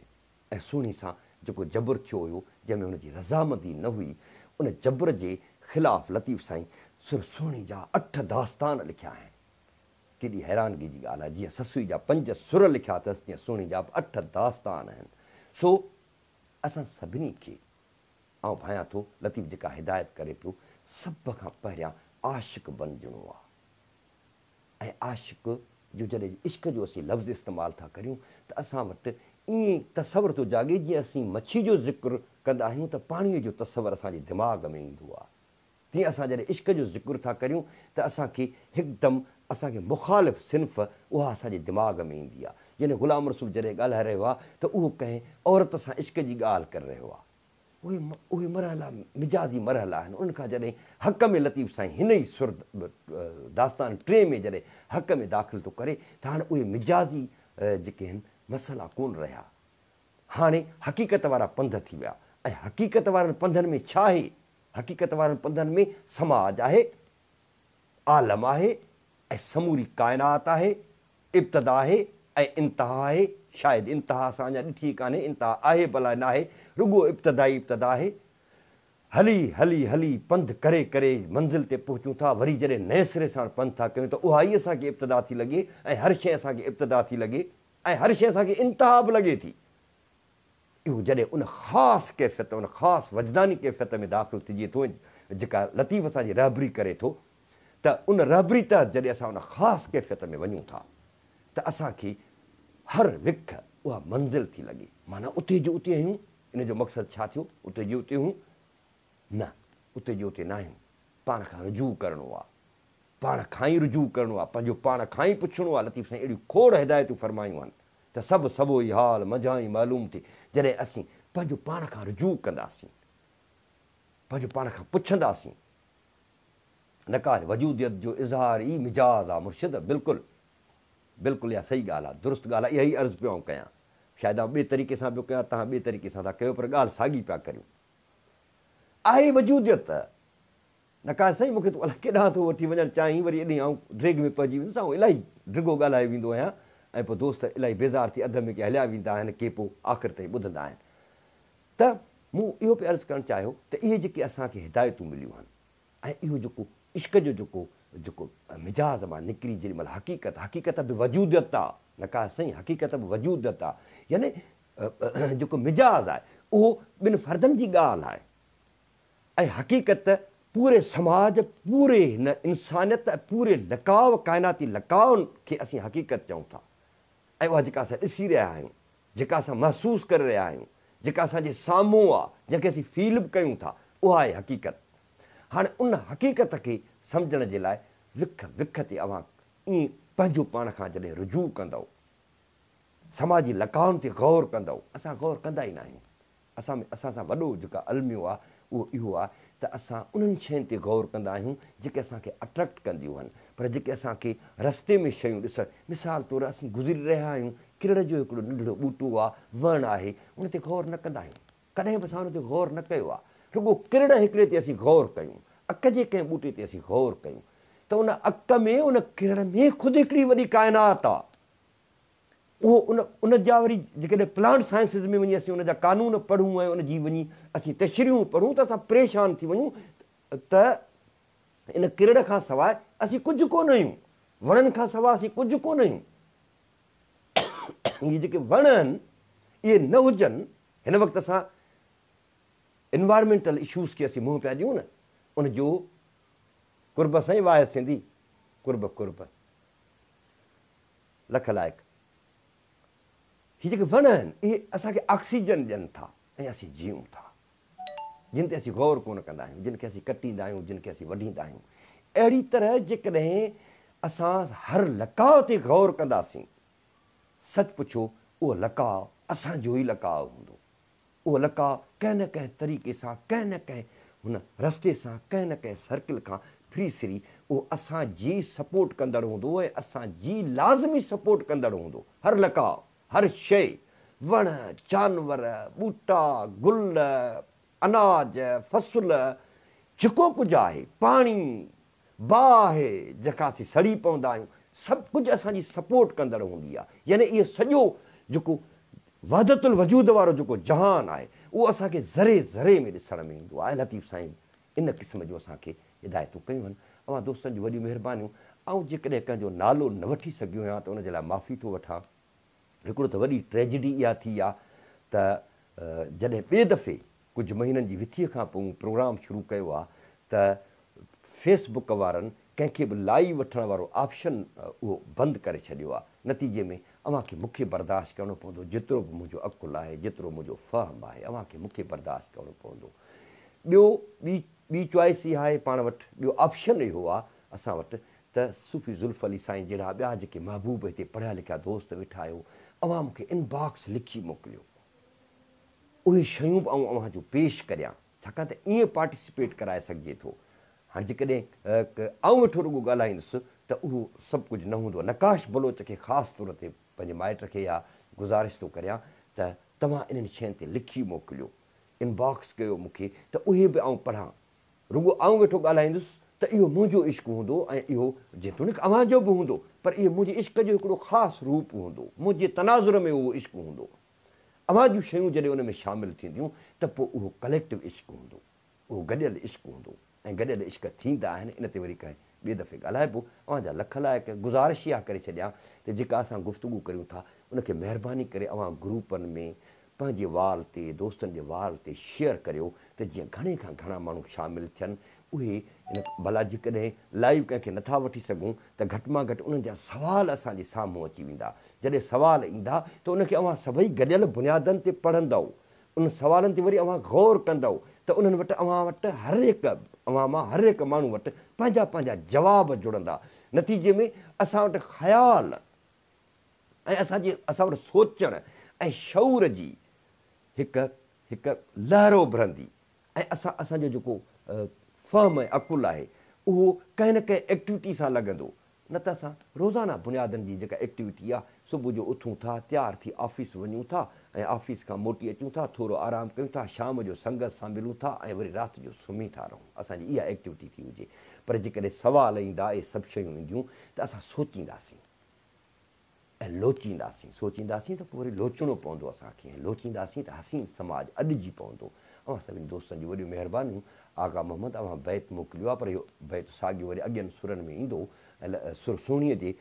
۽ سهڻي سان جيڪو جبر ٿيو هيو جنهن ۾ هن جي رضامندي نه هئي ان جبر جي خلاف لطيف سائين سر سهڻي جا اٺ داستان لکيا آهن. ڪيڏي حيرانگي جي ڳالهه آهي، جيئن سسئي جا پنج سر لکيا اٿس، تيئن سهڻي جا به اٺ داستان آهن. سو اسان سڀني کي، آئون ڀانيان ٿو، لطيف جيڪا هدايت ڪري پيو، سڀ کان پهريان عاشق بنجڻو آ. ۽ عاشق جو جڏهن عشق جو اسين لفظ استعمال ٿا ڪريون ته اسان وٽ ائين تصور ٿو جاڳي جيئن اسين مڇي جو ذڪر ڪندا آهيون ته پاڻيء جو تصور اسان جي دماغ ۾ ايندو آ. تيئن اسان جڏهن عشق جو ذڪر ٿا ڪريون ته اسان کي هڪدم اسان کي مخالف صنف اها اسان جي دماغ ۾ ايندي آهي. يعني غلام رسول جڏهن ڳالهائي رهيو آهي ته اهو ڪنهن عورت سان عشق جي ڳالهه ڪري رهيو آهي. اهي اهي مرحلا مجازي مرحلا آهن. انهن کان جڏهن حق ۾ لطيف سائين هن ئي سر داستان ٽئين ۾ جڏهن حق ۾ داخل ٿو ڪري ته هاڻي اهي مجازي جيڪي آهن مسئلا ڪونه رهيا. هاڻي حقيقت وارا پنڌ ٿي ويا ۽ حقيقت وارن پنڌن ۾ ڇا آهي؟ حقيقت وارن پنڌن ۾ سماج آهي، عالم آهي ۽ سموري ڪائنات آهي، ابتدا آهي ۽ انتها آهي، شايد انتها اسان اڃا ڏٺي ئي ڪانهي، انتها آهي به الائي ناهي، رڳو ابتدا ئي ابتدا آهي. هلي هلي هلي پنڌ ڪري ڪري منزل تي پهچون ٿا، وري جڏهن نئين سري ساڻ پنڌ ٿا ڪيون ته اها ئي اسان کي ابتدا ٿي لڳي ۽ هر شيء اسان کي ابتدا ٿي لڳي ۽ هر شيء اسان کي انتها به لڳي ٿي. اهو جڏهن ان خاص ڪيفيت، ان خاص وجداني ڪيفيت ۾ داخل ٿجي ٿو ۽ جيڪا لطيف اسان جي رهبري ڪري ٿو ته ان رهبري تحت جڏهن اسان ان خاص ڪيفيت ۾ وڃون ٿا ته اسان کي هر وک اها منزل ٿي لڳي. معنيٰ اتي جو اتي آهيون، ان جو مقصد ڇا ٿيو؟ اتي جو اتي آهيون؟ نه، اتي جو اتي ناهيون. پاڻ کان رجوع ڪرڻو آ. پاڻ کان ئي رجوع ڪرڻو آ، پنهنجو پاڻ کان ئي پڇڻو آ. لطيف سائين اهڙيون کوڙ هدايتون فرمايون آهن ته سڀ سڀوئي حال منجهان ئي معلوم ٿئي. جڏهن اسين پنهنجو پاڻ کان رجوع ڪنداسين، پنهنجو پاڻ کان پڇنداسين، نقاش، وجوديت جو اظهار ئي مجاز آ مرشد، بلڪل بلڪل اها صحيح ڳالهه آ، درست ڳالهه آ، اها ئي عرض پيو آئون ڪيان. شايد آئون ٻئي طريقي سان پيو ڪيان، توهان ٻئي طريقي سان ٿا ڪيو پر ڳالهه ساڳي پيا ڪريون. آهي وجوديت. نقاش، سائين مون کي تون الائي ڪيڏانهن ٿو وٺي وڃڻ چاهين، وري ايڏي آئون ڊيگهه ۾ پئجي ويندس، آئون الائي ڊگهو ڳالهائي ويندو آهيان ۽ پوء دوست الائي بيزار ٿي اڌ ۾ ڪي هليا ويندا آهن ڪي پوء آخر تائين ٻڌندا آهن. ته مون اهو پئي عرض ڪرڻ چاهيو ته اهي جيڪي اسان کي هدايتون مليون آهن ۽ اهو جيڪو عشق جو جيڪو جيڪو مجاز مان نڪري جيڏي مهل حقيقت، حقيقت به وجوديت آ، نقاش سائين حقيقت به وجوديت آ، يعني جيڪو مجاز آهي اهو ٻن فردن جي ڳالهه آهي ۽ حقيقت پوري سماج، پوري هن انسانيت ۽ پوري لقاء، ڪائناتي لقاء کي اسين حقيقت چئون ٿا ۽ اها جيڪا اسان ڏسي رهيا آهيون، جيڪا اسان محسوس ڪري رهيا آهيون، جيڪا اسان جي سامهون آ، جنهن کي اسين فيل به ڪيون ٿا، اها آهي حقيقت. هاڻي ان حقيقت کي سمجهڻ جي لاء وک وک تي اوهان ائين پنهنجو پاڻ کان جڏهن رجوع ڪندؤ، سماجي لقائن تي غور ڪندؤ، اسان غور ڪندا ئي ناهيون. اسان ۾ اسان سان وڏو جيڪا الميو آ اهو اهو آ ته اسان انهن شين تي غور ڪندا آهيون جيڪي اسان کي اٽريڪٽ ڪنديون هن پر جيڪي اسان کي رستي ۾ شيون ڏسڻ مثال طور اسين گذري رهيا آهيون ڪرڙ جو هڪڙو ننڍڙو ٻوٽو آ وڻ آهي ان تي غور نه ڪندا آهيون ڪڏهن به اسان ان تي غور نه ڪيو آ رڳو ڪرڙ هڪڙي تي اسين غور ڪيون اڪ جي ڪنهن ٻوٽي تي اسين غور ڪيون ته ان اڪ ۾ ان ڪرڙ ۾ خود هڪڙي وڏي ڪائنات آ. اهو ان ان جا وري جيڪڏهن پلانٽ سائنسز ۾ وڃي اسين ان جا قانون پڙهون ۽ ان جي وڃي اسين تشريحون پڙهون ته اسان پريشان ٿي وڃون ته ان ڪرڙ کان سواء اسين ڪجهه ڪونه آهيون، وڻن کان سواء اسين ڪجهه ڪونه آهيون. اهي جيڪي وڻ آهن اهي نه هجن، هن وقت اسان انوائرمينٽل اشوز کي اسين منهن پيا ڏيون نه ان جو قرب سائين واحد سنڌي قرب قرب. لک لائق. هي جيڪي وڻ آهن اهي اسان کي آڪسيجن ڏين ٿا ۽ اسين جيئون ٿا. جن تي اسين غور ڪونه ڪندا آهيون، جن کي اسين ڪٽيندا آهيون، جن کي اسين وڍيندا آهيون. اهڙي طرح جيڪڏهن اسان هر لقاء تي غور ڪنداسين، سچ پڇو اهو لقاء اسان جو ئي لقاء هوندو. اهو لقاء ڪنهن نه ڪنهن طريقي سان، ڪنهن نه ڪنهن هن رستي سان، ڪنهن نه ڪنهن سرڪل کان ڦري سري اهو اسان جي سپورٽ ڪندڙ هوندو ۽ اسان جي لازمي سپورٽ ڪندڙ هوندو. هر لقاء، هر شيء، وڻ، جانور، ٻوٽا، گل، اناج، فصل، جيڪو ڪجهه آهي، پاڻي، باهه جنهن کان اسين سڙي پوندا آهيون، سڀ ڪجهه اسان جي سپورٽ ڪندڙ هوندي آهي. يعني اهو سڄو جيڪو وحدت الوجود وارو جيڪو جهان آهي، اهو اسان کي ذري ذري ۾ ڏسڻ ۾ ايندو آهي. لطيف سائين ان قسم جون اسان کي هدايتون ڪيون آهن. اوهان دوستن جون وڏيون مهربانيون. آئون جيڪڏهن ڪنهن جو نالو نه وٺي سگهيو آهيان ته ان جي لاء معافي ٿو وٺان. هڪڙو ته وڏي ٽريجڊي اها ٿي آ ته جڏهن ٻئي دفعي ڪجهه مهينن جي وٿيء کان پوء مون پروگرام شروع ڪيو آ ته فيس بڪ وارن ڪنهن کي به لائيو وٺڻ وارو آپشن اهو بند ڪري ڇڏيو آ. نتيجي ۾ اوهان کي مون کي برداشت ڪرڻو پوندو جيترو به منهنجو عقل آهي جيترو منهنجو فهم آهي اوهان کي مون کي برداشت ڪرڻو پوندو. ٻيو ٻي ٻي چوائس اها آهي پاڻ وٽ ٻيو آپشن اهو آ اسان وٽ ته صوفي زلف علي سائين جهڙا ٻيا جيڪي محبوب هتي پڙهيا لکيا دوست ويٺا آهيو اوهان مون کي ان باڪس لکي موڪليو اهي شيون به آئون اوهان جون پيش ڪريان ڇاڪاڻ ته ائين پارٽيسپيٽ ڪرائي سگهجي ٿو هاڻي جيڪڏهن آئون ويٺو رڳو ڳالهائيندس ته اهو سڀ ڪجهه نه هوندو نقاش بلوچ کي خاص طور تي پنهنجي مائٽ کي اها گذارش ٿو ڪريان ته توهان انهن شين تي لکي موڪليو ان باڪس ڪيو مون کي ته اهي به آئون پڙهان. رڳو آئون ويٺو ڳالهائيندس ته اهو منهنجو عشق هوندو ۽ اهو جيتوڻيڪ اوهان جو به هوندو پر اهو منهنجي عشق جو هڪڙو خاص روپ هوندو، منهنجي تناظر ۾ اهو عشق هوندو. اوهان جون شيون جڏهن ان ۾ شامل ٿينديون ته پوء اهو ڪليڪٽو عشق هوندو، اهو گڏيل عشق هوندو ۽ گڏيل عشق ٿيندا آهن، ان تي وري ڪنهن ٻئي دفعي ڳالهائبو. اوهان جا لک لائق. گذارش اها ڪري ڇڏيان ته جيڪا اسان گفتگو ڪريون ٿا ان کي مهرباني ڪري اوهان گروپن ۾ پنهنجي وال تي دوستن جي وال تي شيئر ڪريو ته جيئن گهڻي کان گهڻا ماڻهو شامل ٿين اهي ان ڀلا جيڪڏهن لائيو ڪنهن کي نٿا وٺي سگهون ته گهٽ مان گهٽ انهن جا سوال اسان جي سامهون اچي ويندا جڏهن سوال ايندا ته ان کي اوهان سڀئي گڏيل بنيادن تي پڙهندؤ انهن سوالن تي وري اوهان غور ڪندؤ ته انهن وٽ اوهان وٽ هر هڪ اوهان مان هر هڪ ماڻهو وٽ پنهنجا پنهنجا جواب جڙندا نتيجي ۾ اسان وٽ خيال ۽ اسان جي اسان وٽ سوچڻ ۽ شعور جي هڪ هڪ لهر اڀرندي ۽ اسان اسان جو جيڪو فهم ۽ عقل آهي اهو ڪنهن نه ڪنهن ايڪٽيوٽي سان لڳندو نه ته اسان روزانه بنيادن جي جيڪا ايڪٽيوٽي آهي صبح جو اٿون ٿا تيار ٿي آفيس وڃون ٿا ۽ آفيس کان موٽي اچون ٿا ٿورو آرام ڪيون ٿا شام جو سنگت سان ملون ٿا ۽ وري رات جو سمهي ٿا رهون اسان جي اها ايڪٽيوٽي ٿي هجي پر جيڪڏهن سوال ايندا اهي سڀ شيون اينديون ته اسان سوچينداسين. ۽ لوچينداسين، سوچينداسين ته پوء وري لوچڻو پوندو اسان کي ۽ لوچينداسين ته حسين سماج اڏجي پوندو. اوهان سڀني دوستن جون وڏيون مهربانيون. آغا محمد اوهان بيت موڪليو آهي پر اهو بيت ساڳيو وري اڳين سرن ۾ ايندو ۽ سر سهڻيء جي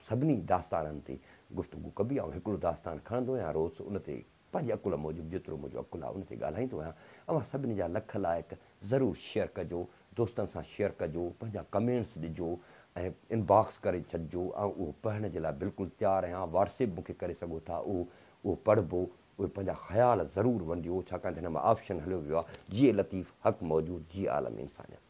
سڀني داستانن تي گفتگو ڪبي. آئون هڪڙو داستان کڻندو آهيان روز ان تي پنهنجي عقل موجب جيترو منهنجو عقل آهي ان تي ڳالهائيندو آهيان. اوهان سڀني جا لک لائق ضرور شيئر ڪجو دوستن سان شيئر ڪجو پنهنجا ڪمينٽس ڏجو ۽ انباڪس ڪري ڇڏجو آئون اهو پڙهڻ جي لاء بلڪل تيار آهيان واٽس ايپ مونکي ڪري سگهو ٿا اهو اهو پڙهبو اهي پنهنجا خيال ضرور ونڊيو ڇاڪاڻ ته هن مان آپشن هليو ويو آهي جيئي لطيف حق موجود جيئي عالم انسانيت.